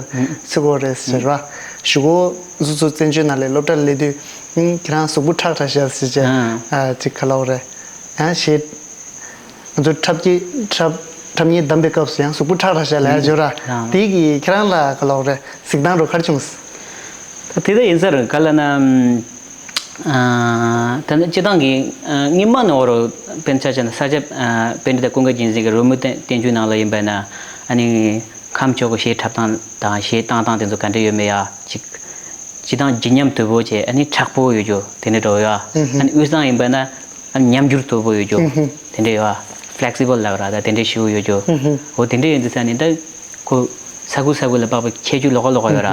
ཚིག་གོ་རེད་ཟེར་བ། གཞུག་གུ་ང་ཚོ་བཙན་བྱོལ་ནང་ལ་སློབ་གྲྭ་ལ་སླེབས་དུས་ཁྱེད་རང་གཟུགས་པོ་ཁྲག་ཁྲག་ཤག་ཟེར་བྱས་ཨ་ཅིག་ག་ལབ་རེད། ཡང་གཞས། ང་ཚོ་འཁྲབ་ཀྱི་འཁྲབ་འཁྲབ་མཁན་བདམས་པའི་སྐབས་སུ་ཡང་གཟུགས་པོ་ཁྲག་ཁྲག་ཤག་ལབ་ཡ་ཡོད་ར། ཨང་། དེ་གི་ཁྱེད་རང་ལ་ག་ལབ་རེད། གཟིགས་སྟངས་རོ་ག་རེ་བྱུང་། ད་དེ་ལྟ་ཡིན་ཟེར་ག་ལབ་ན། ཨ་ད་ནི་སྤྱི་བཏང་གི་ཨ་སྔོན་མ་ནས་འོ་རོ་དཔེར་ན་ཆ་བཞག་ན་ས་སྐྱ་ཨ་པཎྜི་ཏ་ཀུན་དགའ་རྒྱལ་མཚན་གྱི་རོལ་མོའི་བསྟན་བསྟན་བཅོས་ནང་ལ་ཡིན་པ་ན་ཨ་ནི་ཁམས་ཕྱོགས་ཀྱི་གཞས་འཁྲབ་སྟངས་དང་གཞས་བཏང་སྟངས་དེ་ཚོ་ག་འདྲ་ཡོད་མེད་ཡ་གཅིག་སྤྱི་བཏང་ལྗིད་མཉམ་དོད་པོ་བྱས་ཨ་ནི་མཁྲེགས་པོ་ཡོད་རྒྱུ་དེ་འདྲ་འདྲ་བོ་ཡོད། ཨ་ནི་དབུས་གཙང་ཡིན་པ་ན་ཨ་ནི་ཉམས་འགྱུར་དོད་པོ་ཡོད་རྒྱུ་དེ་འདྲ་ཡོད། ཕི་ལེག་སི་བལ་ལབ་ར་ད་དེ་འདྲ་ཞེ་པོ་ཡོད་རྒྱུ། འོ་དེ་འདྲ་ཡིན་དུས་ས་ནི་ད་ཁོ་ས་ཁུལ་ས་ཁུལ་ལ་དཔག་པའི་ཁྱད་ཆོས་ལོགས་ཀ་ལོགས་ཀ་ཡོད་ར།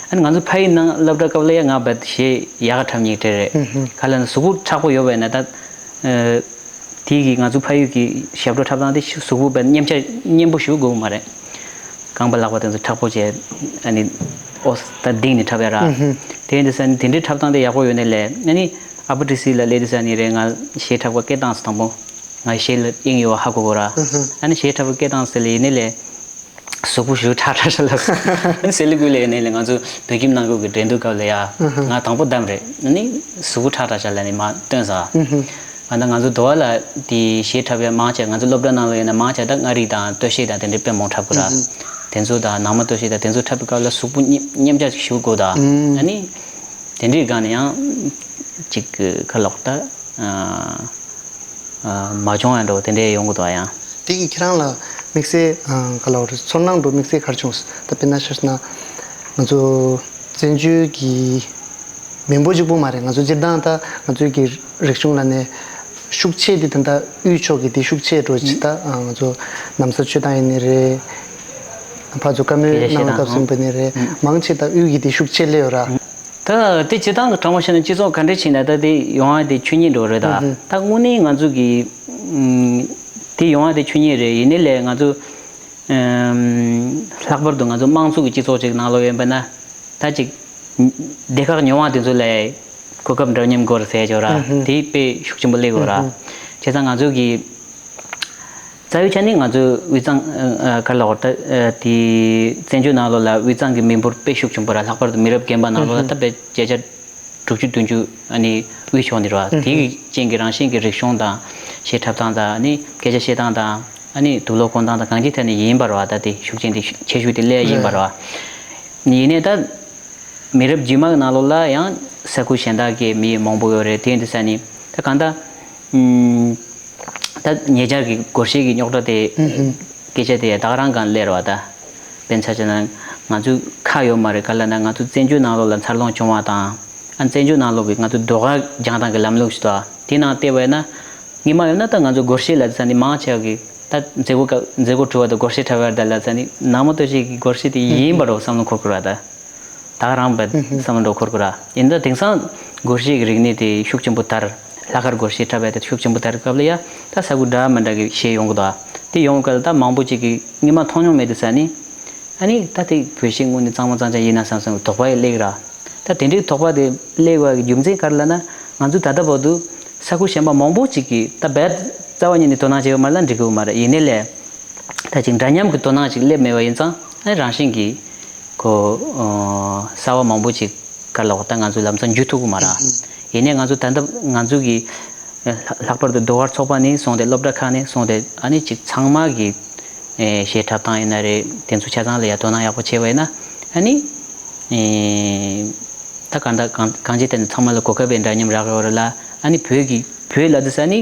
ཨ་ནི་ང་ཚོ་ཕ་ཡུལ་ནང་སློབ་གྲྭ་སྐབས་ལ་ཡ་ང་བས་གཞས་ཡག་ག་འཁྲབ་མཁན་དེ་རེད། ག་ལབ་ན་གཟུགས་པོ་མཁྲེགས་པོ་ཡོད་པས་ན་ད། དེ་གིས་ང་ཚོ་ཕ་ཡུལ་གྱི་ཞབས་བྲོ་འཁྲབ་སྟངས་དེ་གཟུགས་པོ་དཔེ་མཉེན་ཆ་མཉེན་པོ་ཞིག་དགོས་མ་རེད། རྐང་པ་ལག་པ་དེ་ཚོ་མཁྲེགས་པོ་བྱས་ཨ་ནི་ཨོ་ད་ལྡིང་ནས་འཁྲབ་ཡ་ར། དེ་ཡིན་དུས་ས་ནི་དེ་འདྲའི་འཁྲབ་སྟངས་དེ་ཡག་པོ་ཡོད་ནའི་ལས་ཨ་ནི་ཨ་ཕ་ཊི་སི་ལ་སླེབས་དུས་ས་ནི་རེད། ང་གཞས་འཁྲབ་ག་སྐད་བཏང་སོང་དང་པོ། ང་གཞས་ལ་དབྱིངས་ཡོད་པ་ཧ་གོ་གོ་ར། ཨ་ནི་གཞས་འཁྲབ་ག་སྐད་བཏང་ཟེར་ལེ་ཡིན་ནའི་ལས། གཟུགས་པོ་ཞེ་པོ་ཁྲག་ཁྲག་ཤག་ལབ་སོང་། ཨ་ནི་སེ་ལི་ཀུ་ལ་ཡིན་ནའི་ལས་ང་ཚོ་བོད་ཁྱིམ་ནང་ཁུལ་གྱི་འགྲན་བསྡུར་སྐབས་ལ་ཡ། ང་དང་པོ་བདམས་རེད། ཨ་ནི་གཟུགས་པོ་ཁྲག་ཁྲག་ཤག་ལབ་ནས་མར་བཏོན་ཟེར། ཨ་ད་ང་ཚོ་དོ་བ་ལ་དེ་གཞས་འཁྲབ་ཡ་མང་ཆེ་ང་ཚོ་སློབ་གྲྭ་ནང་ལ་ཡིན་ན་མང་ཆེ་ད་མངའ་རིས་དང་སྟོད་གཞས་དང་དེ་འདྲའི་དཔེ་མང་འཁྲབ་གི་ར། དེ་ཚོ་དང་ནང་མ་སྟོད་གཞས་དང་དེ་ཚོ་འཁྲབ་པའི་སྐབས་ལ་གཟུགས་པོ་མཉེན་མཉེན་ཆ་ཞེ་པོ་དགོས་ད། ཨ་ནི་དེ་འདྲའི་སྒང་ནས་ཡང་ཅིག་ག་ལབ་ད། མ་བྱུང་ཡ་འགྲོ་དེ་འདྲའི་ཡོང་གི་འདུག་ཡང་། དེ་གིས་ཁྱེད་རང་ལ་དམིགས་བསལ་ག་ལབ་རེད། ཚོར་སྣང་འགྲོ་དམིགས་བསལ་ག་རེ་བྱུང་། ད་དཔེར་ན་ཆ་བཞག་ན་ང་ཚོ་བཙན་བྱོལ་གྱི་མི་འབོར་གཅིག་པོ་མ་རེད། ང་ཚོ་སྤྱིར་བཏང་ད་ང་ཚོའི་གི་རིག་གཞུང་ལ་ནས་ཤུགས་ཆེ་དེ་ད་ལྟ་དབུས་ཕྱོགས་ཀྱི་དེ་ཤུགས་ཆེ་འགྲོ་ཅིག་ད་ང་ཚོ་ན་བཟའ་མཆོད་སྟངས་ཡིན་ནི་རེད། ཕར་ཚུར་བཀའ་མོལ་གནང་བའི་སྐབས་སུ་ཡིན་པ་ནི་རེད། མང་ཆེ་ད་དབུས་ཀྱི་དེ་ཤུགས་ཆེ་སླེབས་ཡོད་ར། ད་དེ་སྤྱིར་བཏང་གི་དྲང་པོ་བཤད་ན་སྤྱི་ཚོགས་ག་འདྲ་ཕྱིན་ན་ད་དེ་ཡོང་ཡ་དེ་ཆོས་ཉིད་འགྲོ་རེད་ད། ད་དངོས་གནས་ང་ཚོ་གི་དེ་ཡོང་ཡ་དེ་ཆོས་ཉིད་རེད། ཡིན་ནའི་ལས་ང་ཚོ་ལྷག་པར་དུ་ང་ཚོ་དམངས་གཙོ་གི་སྤྱི་ཚོགས་ཅིག་ནང་ལོགས་ཡོད་པ་ན་ད་ཅིག་སྡེ་ཁག་ཉུང་བ་དེ་ཚོ་ལ་གོ་སྐབས་འདྲ་མཉམ་དགོས་རེད་ཟེར་ཡ་ཅིག་ཡོད་ར། དེ་དཔེ་ཤུགས་ཆེན་པོ་སླེབས་ཡོད་ར། བྱས་ཙང་ང་ཚོ་གི་རྩ་བའི་ཆ་ནས་ང་ཚོའི་དབུས་གཙང་ཨ་ཨ་ག་ལབ་དགོས་རེད། ད་ཨ་དེ་བཙན་བྱོལ་ནང་ལོགས་ལ་དབུས་གཙང་གི་མི་འབོར་དཔེ་ཤུགས་ཆེན་པོ་ར། ལྷག་པར་དུ་མི་རབས་རྒན་པ་ནང་ལོགས་ལ་ད་དཔེ་བརྒྱ་ཆ་དྲུག་ཅུ་བདུན་ཅུ་ཨ་ནི་དབུས་ཕྱོགས་ནས་ར། དེ་གི་རྐྱེན་གྱིས་རང་བཞིན་གྱི་རིག་གཞུང་དང་གཞས་འཁྲབ་སྟངས་དང་ཨ་ནི་སྐད་ཆ་བཤད་སྟངས་དང་ཨ་ནི་དུག་ལོག་གོན་སྟངས་དང་གང་ཅིའི་ཐད་ནས་ཡིན་པ་ར། ད་དེ་ཤུགས་རྐྱེན་དེ་ཆེ་ཤོས་དེ་སླེབས་ཡ་ཡིན་པ་ར། ཡིན་ནའི་ད། མི་རབས་རྗེས་མ་གི་ནང་ལོགས་ལ་ཡང་ས་ཁུལ་གཞན་དག་གི་མི་མང་པོ་ཡོད་རེད། དེ་ཡིན་དུས་ས་ནི་ད་གང་ལྟར་ཨུམ། ད་ཉེ་ཆར་གྱི་སྒོར་གཞས་ཀྱི་རྙོག་དྲ་དེ་སྐད་ཆ་དེ་ད་ག་རང་སྒང་སླེབས་རེད་བ་ད། དཔེར་ན་ཆ་བཞག་ན་ང་ཚོའི་ཁ་ཡོད་མ་རེད། ག་ལབ་ན་ང་ཚོ་བཙན་བྱོལ་ནང་ལོགས་ལ་འཚར་ལོངས་བྱུང་བ་དང་ཨ་བཙན་བྱོལ་ནང་ལོགས་ཀྱི་ང་ཚོ་ཟློས་གར་སྦྱང་སྟངས་ཀྱི་ལམ་ལུགས་ཤིག་ད་དེ་ནང་བལྟས་པ་ཡིན་ན་སྔོན་མ་ཡོད་ན་ད་ང་ཚོ་སྒོར་གཞས་ལབ་དུས་ས་ནི་མང་ཆེ་བ་གི་ད་མཛད་སྒོ་སྐབས་མཛད་སྒོ་གྲུབ་པ་དང་སྒོར་གཞས་འཁྲབ་པ་རེད་ད་ལབ་དུས་ས་ནི་ནང་མ་སྟོད་གཞས་ཀྱི་སྒོར་གཞས་དེ་ཡིན་པ་འདྲ་བོ་བསམ་བློ་འཁོར་གི་རེད་བ་ད། ད་ག་རང་བས་བསམ་བློ་འགྲོ་འཁོར་གི་ར། ཡིན་ད་དེང་སང་སྒོར་གཞས་ཀྱི་རིག་གནས་དེ་ཤུགས་ཆེན་པོ་དར། ལྷག་དཀར་སྒོར་གཞས་འཁྲབ་ཡ་དེ་ཤུགས་ཆེན་པོ་དར་སྐབས་ལ་ཡ་ད་ས་ཁུལ་འདྲ་མི་འདྲ་གི་གཞས་ཡོང་གི་འདུག་དེ་ཡོང་སྐབས་ལ་ད་མང་པོ་ཅིག་གིས་སྔོན་མ་མཐོང་མྱོང་མེད་དུས་ས་ནི། ཨ་ནི་ད་དེ་བོད་གཞས་དངོས་གནས་གཙང་མ་གཙང་རྐྱང་ཡིན་ན་བསམ་བསམ་དོགས་པ་ཡང་སླེབས་ཀྱི་ར། ད་དེ་འདྲའི་དོགས་པ་དེ་སླེབས་པ་གི་རྒྱུ་མཚན་ག་རེ་ལབ་ན་ང་ཚོ་ད་ལྟ་བར་དུ་ས་ཁུལ་གཞན་པ་མང་པོ་ཅིག་གིས་ད་རྦད་ རྩ་བ་ཉིད་ནས་དོ་སྣང་བྱས་ཡོད་མ་རེད་ལ་འགྲིག་གི་ཡོད་མ་རེད། ཡིན་ནའི་ལས་ད་ཅིག་འདྲ་མཉམ་གྱི་དོ་སྣང་ཅིག་སླེབས་མེད་པ་ཡིན་ཙང་ཨ་རང་བཞིན་གྱིས་ཁོ་ཨ་གསར་བ་མང་པོ་ཅིག་ག་ལ་འོ་ད་ང་ཚོ་ལམ་སང་འཇུ་ཐུབ་ཀྱི་མ་རེད། ཡིན་ནའི་ང་ཚོ་ད་ལྟ་ང་ཚོ་གི་ལྷག་པར་དུ་ཟློས་གར་ཚོགས་པ་ནས་བཟུང་སྟེ་སློབ་གྲྭ་ཁག་ནས་བཟུང་སྟེ་ཨ་ནི་ཅིག་ཚང་མ་གི་གཞས་འཁྲབ་སྟངས་ཡིན་ན་རེད། དེ་ཚོ་ཆ་ཚང་ལ་ཡ་དོ་སྣང་ཡག་པོ་བྱས་པ་ཡིན་ན་ཨ་ནི། ད་གང་ལྟར་གང་གང་ཅི་བལྟས་ནས་ཚང་མ་ལ་གོ་སྐབས་པའི་འདྲ་མཉམ་རག་ཡོད་རེད་ལ། ཨ་ནི་བོད་ཀྱི་བོད་ལ་དེ་ས་ནི་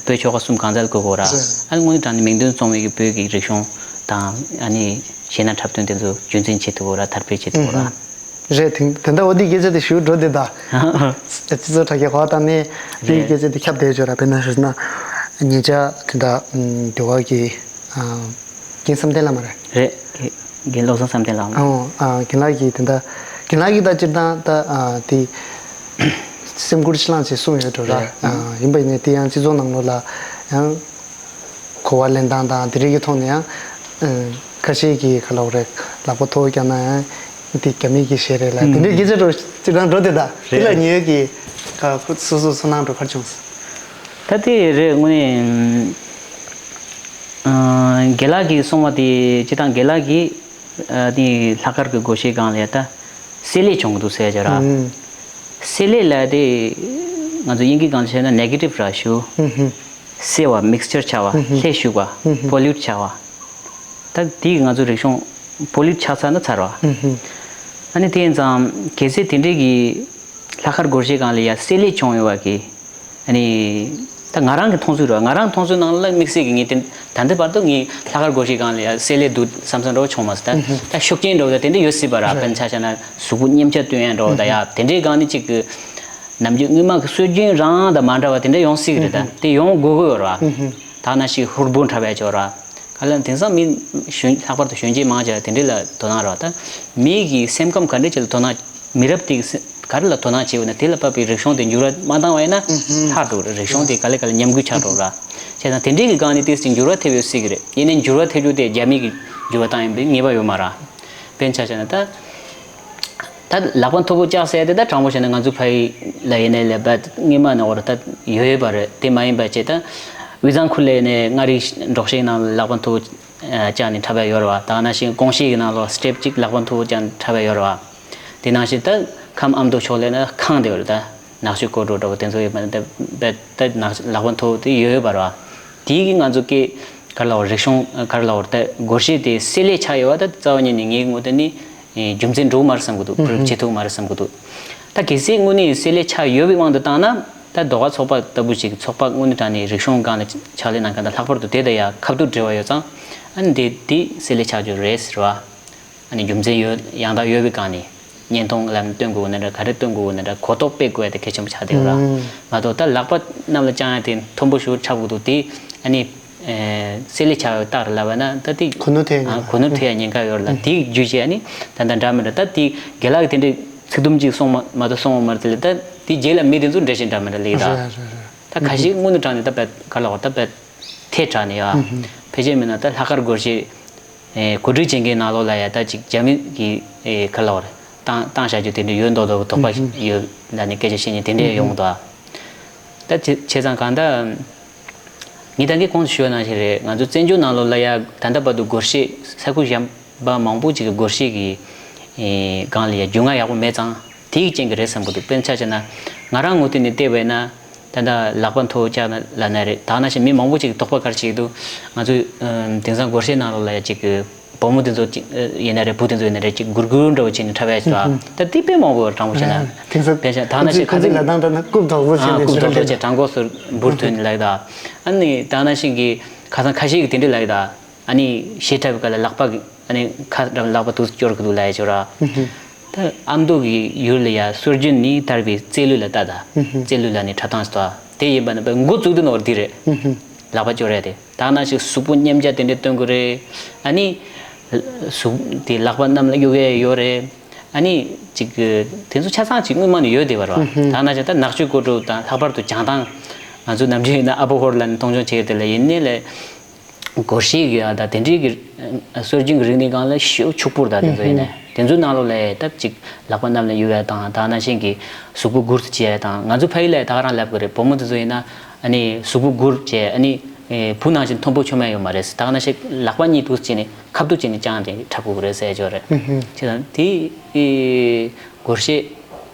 བོད་ཆོལ་ཁ་གསུམ་གང་ཟག་ལ་གོ་དགོས་ར། རེད། ཨ་ནི་དངོས་གནས་དྲང་གནས་མིང་དོན་མཚུངས་པའི་གི་བོད་ཀྱི་རིག་གཞུང་དང་ཨ་ནི་གཞས་སྣ་འཁྲབ་སྟོན་དེ་ཚོ་རྒྱུན་འཛིན་བྱེད་ཐུབ་དགོས་ར། དར་སྤེལ་བྱེད་ཐུབ་དགོས་ར། རེད། དེ་དེ་འདྲ་འོ་དེ་སྐད་ཆ་དེ་ཞུ་འགྲོ་དེ་ད། སྤྱི་ཚོགས་དྲ་རྒྱའི་གོ་བ་བཏང་ནས་དེའི་རེད། སྐད་ཆ་དེ་ཁྱབ་བསྡད་ཡོད་ར། དཔེར་ན་ཞུས་ན་ཉེ་ཆར་དེ་འདྲ་འདི་བ་གི་རྒན་བསམ་གཏན་ལགས་མ་རེད། རེད། རྒན་བློ་བཟང་བསམ་གཏན་ལགས། ཨོ། ཨ། རྒན་ལགས་ཀྱིས་དེ་འདྲ། རྒན་ལགས་ཀྱིས་ད་སྤྱིར་བཏང་ད་ཨ་དེ་སེམས་ཁུར་ཆེ་ལང་ཅིག་གསུངས་ཡོད་འགྲོ་ར། རེད། ཨ། ཡིན་པ་ཡིན་ནའི་དེ་ཡང་སྤྱི་ཚོགས་ནང་ལོགས་ལ་ཡང་གོ་བ་ལེན་སྟངས་དང་དེ་རིགས་ཀྱི་ཐོག་ནས་ཡང་ཁ་ཤས་ཀྱིས་ག་ལབ་རེད། ལག་པ་མཐོ་བོ་བརྐྱངས་ན་ཡང་དེ་རྒྱ་མི་གི་གཞས་རེད་ལ། དེ་འདྲའི་སྐད་ཆ་འགྲོ་སྤྱིར་བཏང་འགྲོ་དེ་ད་དེ་ལ་རེད། ཉེ་གི་སོ་སོ་ཚོར་སྣང་འགྲོ་ག་རེ་བྱུང་སོང་། ད་དེ་རེད། དངོས་གནས། རྒན་ལགས་ཀྱིས་གསུངས་པ་དེ་སྤྱིར་བཏང་རྒན་ལགས་ཀྱིས་དེ་ལྷག་དཀར་གྱི་སྒོར་གཞས་སྒང་ལ་ཡ་ད་བསྲེ་ལྷད་བྱུང་གི་འདུག་ཟེར་ཡ་ཅིག་ར། བསྲེ་ལྷད་ལབ་དེ་ང་ཚོ་དབྱིན་སྐད་སྒང་ལ་བཤད་ན་ནེ་གེ་ཊིབ་ར་ཞུ། བསྲེ་བ་མིག་སི་ཅར་ཆགས་པ། ལྷད་ཞུགས་པ། པོ་ལིའུཊ་ཆགས་པ། ད་དེ་ང་ཚོ་རིག་གཞུང་པོ་ལིའུཊ་ཆགས་ཚར་ན་ཚར་བ། ཨ་ནི་དེ་ཡིན་ཙང་གལ་སྲིད་དེ་འདྲའི་གི་ལྷག་དཀར་སྒོར་གཞས་སྒང་ལ་ཡ་བསྲེ་ལྷད་བྱུང་ཡོད་པ་གི། ཨ་ནི། ད་ང་རང་གི་མཐོང་ཚུལ་རེད་བ། ང་རང་མཐོང་ཚུལ་ནང་ལ་དམིགས་བསལ་གྱི་ངས་དེ་ད་ལྟ་བར་དུ་ངས་ལྷག་དཀར་སྒོར་གཞས་སྒང་ལ་ཡ་བསྲེ་ལྷད་འདུག་བསམ་བསམ་འདྲ་བོ་བྱུང་མ་སོང་། ད་ད་ཤུགས་རྐྱེན་འདྲ་བོ་ད་དེ་འདྲ་ཡོད་སྲིད་པ་ར། རེད། དཔེར་ན་ཆ་བཞག་ན་གཟུགས་པོ་མཉེན་ཆ་སྟོན་ཡ་འདྲ་བོ་ད་ཡ་དེ་འདྲའི་སྒང་ནས་ཅིག་གི་ནམ་རྒྱུན་སྔོན་མ་གི་སྲོལ་རྒྱུན་རང་དང་མ་འདྲ་བ་དེ་འདྲ་ཡོང་སྲིད་གི་རེད། ད་དེ་ཡོང་དགོས་ཀྱི་ཡོད་ར། ད་ནང་བཞིན་ཧུར་པོ་འཁྲབ་ཡ་ཅིག་ཡོད་ར། ག་ལ་དེང་སང་མི་གཞོན་ལྷག་པར་དུ་གཞོན་སྐྱེས་མང་ཆེ་བ་དེ་འདྲ་ལ་དོ་སྣང་ར་བ། ད་མི་གི་སེམས་ཁམས་ག་འདྲ་ཅིག་ལ་དོ་སྣང་མི་རབས་དེ་གི་ག་རེ་ལ་དོ་སྣང་བྱེད་འོས་ན་དེ་ལ་དཔག་པའི་རིག་གཞུང་དེ་འགྱུར་བ་མ་བཏང་བ་ཡིན་ན་ཐར་འགྲོ་རེད། རིག་གཞུང་དེ་ག་ལེ་ག་ལེ་ཉམས་རྒུད་ཆགས་འགྲོ་ར། བྱས་ཙང་དེ་འདྲའི་གི་སྒང་ནས་ཏོག་ཙམ་འགྱུར་བ་ཐེབས་ཡོད་སྲིད་གི་རེད། ཡིན་ནའི་འགྱུར་བ་ཐེབས་རྒྱུ་དེ་རྒྱ་མི་གི་འགྱུར་བ་བཏང་ཡིན་པའི་ངེས་པ་ཡོད་མ་ར། དཔེར་ན་ཆ་བཞག་ན་ད། ད་ལག་པ་མཐོ་པོ་བཅག་ཟེར་ཡ་དེ་ད་དྲང་པོ་བཤད་ན་ང་ཚོ་ཕ་ཡུལ་ལ་ཡིན་ནའི་ལས་པ་སྔོན་མ་ནས་འོར་ད་ཡོད་ཡོད་པ་རེད། དེ་མ་ཡིན་པ་བྱས་ད་དབུས་གཙང་ཁུལ་ལ་ཡིན་ནའི་མངའ་རིས་འབྲོག་གཞས་ནང་ལ་ལག་པ་མཐོ་པོ་བཅག་ནས་འཁྲབ་ཡ་ཡོད་རེད་བ། ད་ནང་བཞིན་གོང་གཞས་ཀྱི་ནང་ལོགས་སི་ཊེབ་གཅིག་ལག་པ་མཐོ་པོ་བཅག་ནས་འཁྲབ་ཡ་ཡོད་རེད་བ། དེ་ནང་བཞིན་ད་ཁམས་ཨ་མདོ་ཕྱོགས་ལ་ཡིན་ན་ཁང་དེ་ཡོད་རེད། ད་ནག་ཆུ་སྐོར་བྲོ་འདྲ་བོ་དེ་ཚོ་ཡོད་པ་ནི་ད་ད་ནག་ལག་པ་མཐོ་པོ་དེ་ཡོད་ཡོད་པ་རེད་བ། དེའི་གི་ང་ཚོ་སྐད་ག་རེ་ལབ་དགོས་རེད། རིག་གཞུང་ག་རེ་ལབ་དགོས་རེད། ད་སྒོར་གཞས་དེ་བསྲེ་ལྷད་ཆགས་ཡོད་པ་ད་རྩ་བ་ཉིད་ནས་ངའི་ངོས་ནས་ནི་རྒྱུ་མཚན་འགྲོ་གི་མ་རེད་བསམ་གི་འདུག་ཨུ་ཧུམ། བྱེད་ཐུབ་ཀྱི་མ་རེད་བསམ་གི་འདུག་ད་གལ་སྲིད་དངོས་གནས་བསྲེ་ལྷད་ཆགས་ཡོད་པའི་དབང་དུ་བཏང་ན་ད་ཟློས་གར་ཚོགས་པ་ལྟ་བུ་ཞིག་ཚོགས་པ་དངོས་གནས་དྲང་གནས་རིག་གཞུང་སྒང་ལ་ཕྱག་ལས་གནང་མཁན་དང་ལྷག་པར་དུ་དེ་དང་ཡང་ཁ་ཐུག་འབྲེལ་བ་ཡོད་ཙང་ཨ་ནི་དེ་དེ་བསྲེ་ལྷད་ཆགས་རྒྱུ་རེད་ཟེར་བ། ཨ་ནི་རྒྱུ་མཚན་ཡོད་ཡང་དག་ཡོད་པའི་སྒང་ནས་བརྙན་ཐུང་ལ་སྟོན་དགོས་ན་འདྲ་ག་རེ་སྟོན་དགོས་ན་འདྲ་གོ་རྟོགས་སྤེལ་དགོས་ཡ་དེ་གལ་ཆེན་པོ་ཆགས་བསྡད་ཡོད་ར། ཨང་། མ་གཏོགས་ད་ལག་པ་གནམ་ལ་བརྐྱངས་ཡ་དེ་མཐོན་པོ་ཞེ་པོ་འཁྲབ་དགོས་འདུག་དེ་ཨ་ནི་ཨེ་བསྲེ་ལྷད་ཆགས་ཡོད་རྟགས་རེད་ལབ་པ་ན་ད་དེ་གོ་ནོར་ཐེབས་ཡ་ཨ་ཉེན་གོ་ནོར་ཐེབས་ཡ་ཉེན་ཁ་ཡོད་རེད་ལ། ཨང་། དེ་བརྒྱུད་བྱས་ཨ་ནི་ད་ལྟ་འདྲ་མི་འདྲ་ད་དེ་རྒན་ལགས་ཀྱིས་དེ་འདྲའི་ཚིག་དུམ་གཅིག་གསུངས་མ་མ་གཏོགས་གསུངས་མ་རེད། དེ་ལས་ད་དེ་རྗེས་ལ་མི་དེ་ཚོ་འགྲེལ་བཤད་འདྲ་མི་འདྲ་སླེབས་ར། རེད་རེད་རེད། ད་ཁ་ཤས་དངོས་གནས་དྲང་གནས་ད་དཔེ་ག་རེ་ལབ་དགོས་རེད། ད་དཔེ་ཐལ་དྲགས་ནས་ཡ། ཨུ་ཧུམ། ཕལ་ཆེར་མིན་ན་ད་ལྷག་དཀར་སྒོར་གཞས་ཨེ་གོ་སྒྲིག་བྱེད་མཁན་ནང་ལོགས་ལ་ཡ་ད་ཅིག་རྒྱ་མི་གི་ཨེ་ག་རེ་ལབ་དགོས་རེད། བཏང་བཏང་བཞག་རྒྱུ་དེ་འདྲ་ཡོད་མདོག་མདོག་གི་དོགས་པ་ཨུ་ཧུམ། ཡོད་ལབ་ནས་སྐད་ཆ་བཤད་མཁན་དེ་འདྲ་ཡོང་གི་འདུག་ཨ། ད་བྱས་བྱས་ཙང་གང་ལྟར་ངས་ད་གིན་གོང་དུ་ཞུས་པ་ནང་བཞིན་རེད། ང་ཚོ་བཙན་བྱོལ་ནང་ལོགས་ལ་ཡ་ད་ལྟ་བར་དུ་སྒོར་གཞས་ས་ཁུལ་གཞན་པ་མང་པོ་ཅིག་གི་སྒོར་གཞས་ཀྱི་ཨེ་སྒང་ལ་ཡ་རྒྱུས་མངའ་ཡག་པོ་མེད་ཙང་དེ་ཡི་རྐྱེན་གྱིས་རེད་བསམ་གྱི་འདུག་དཔེར་ན་ཆ་བཞག་ན་ང་རང་ངོས་ཐད་ནས་བལྟས་པ་ཡིན་ན། ད་ལྟ་ལག་པ་མཐོ་བོ་བཅག་ན་ལབ་ན་རེད། ད་ནང་བཞིན་མི་མང་པོ་ཅིག་གིས་དོགས་པ་ག་རེ་བྱེད་ཀྱི་འདུག་ང་ཚོའི་ཨམ་དེང་སང་སྒོར་གཞས་ནང་ལོགས་ལ་ཡ་ཅིག་གི་བུ་མོ་དེ་ཚོ་ཅིག་ཡིན་ན་རེད། བུ་དེ་ཚོ་ཡིན་ན་རེད། ཅིག་སྒུར་སྒུར་འདྲ་བོ་བྱས་ནས་འཁྲབ་ཡ་ཞིག་འདུག་ད་དེ་དཔེ་མང་པོ་ཡོད་རེད། དྲང་པོ་བཤད་ན། དེང་སང་དཔེ་བཞག་ད་ནང་བཞིན་ཁ་སང་ལག་རྡང་འདྲ་ན་རྐུབ་དོག་པོ་བྱས་ཨ་ནས་རྐུབ་དོག་པོ་བྱས་བྲང་ཁོག་སོར་འབུར་ཐོན་ནས་ལབ་ད། ཨ་ནི་ད་ནང་བཞིན་གྱི་ཁ་སང་ཁ་ཤས་ཀྱིས་དེ་འདྲ་ལབ་ད། ཨ་ནི་གཞས་འཁྲབ་པའི་སྐབས་ལ་ལག་པ་གི་ཨ་ནི་ཁ་འགྲམ་ལག་པ་དུས་སྐྱོར་གི་འདུག་ལབ་ཡ་ཅིག་ཡོད་ར། ད་ཨ་མདོ་གི་ཡུལ་ལ་ཡ་སྲོལ་རྒྱུན་ནི་དར་བའི་རྩེད་ལུས་ལ་ལྟ་ད། རྩེད་ལུས་ལ་ནི་འཁྲབ་སྟངས་སུ་ལྟ་དེ་ཡིན་པ་ན་པའི་འགོ་བཙུགས་དུས་ནོར་འདི་རེད། ལག་པ་སྐྱོར་ཡ་དེ་ད་ནང་བཞིན་གཟུགས་པོ་མཉེན་ཆ་དེ་འདྲ་སྟོན་གི་རེད། ཨ་ནི་གཟུགས་དེ་ལག་པ་གནམ་ལ་གཡུག་ཡ་ཡོད་རེད། ཨ་ནི་ཅིག་དེ་ཚོ་ཆ་ཚང་ཅིག་སྔོན་མ་ནས་ཡོད་བསྡད་པ་རེད་བ། ད་ནང་བཞིན་ད་ནག་ཆུའི་སྐོར་བྲོ་དང་ལྷག་པར་དུ་བྱང་ཐང་ང་ཚོ་ནམ་རྒྱུན་ཡིན་ན་ཨ་ཕོ་ཧོར་ལ་ནི་མཐོང་ཆུང་བྱེད་ཡ་དེ་ལ་ཡིན་ནའི་ལས། སྒོར་གཞས་ཀྱི་ཨ་ད་དེ་འདྲའི་གི་ཨ་སྲོལ་རྒྱུན་གྱི་རིག་གནས་སྒང་ལ་ཞེ་པོ་ཕྱུག་པོ་རེད། ད་དེ་ཚོ་ཡིན་ནའི་དེ་ཚོའི་ནང་ལོགས་ལ་ད་ཅིག་ལག་པ་གནམ་ལ་གཡུག་ཡ་དང་ད་ནང་བཞིན་གྱི་གཟུགས་པོ་སྒུར་དུ་བྱེད་ཡ་དང་ང་ཚོ་ཕ་ཡུལ་ལ་ད་ག་རང་ལབ་གི་རེད། བུ་མོ་དེ་ཚོ་ཡིན་ན་ ཨ་ནི་གཟུགས་པོ་སྒུར་བྱས། ཨ་ནི་བུ་ནང་བཞིན་མཐོན་པོ་མཆོང་ཡ་ཡོད་མ་རེད། ད་ག་ནང་བཞིན་ལག་པ་གཉིས་འདུག་བྱས་ནས་ཁ་ཐུག་བྱས་ནས་བཅངས་ཏེ་འཁྲབ་དགོས་ཀྱི་རེད་ཟེར་ཡ་ཅིག་ཡོད་རེད། བྱས་ཙང་དེ་སྒོར་གཞས།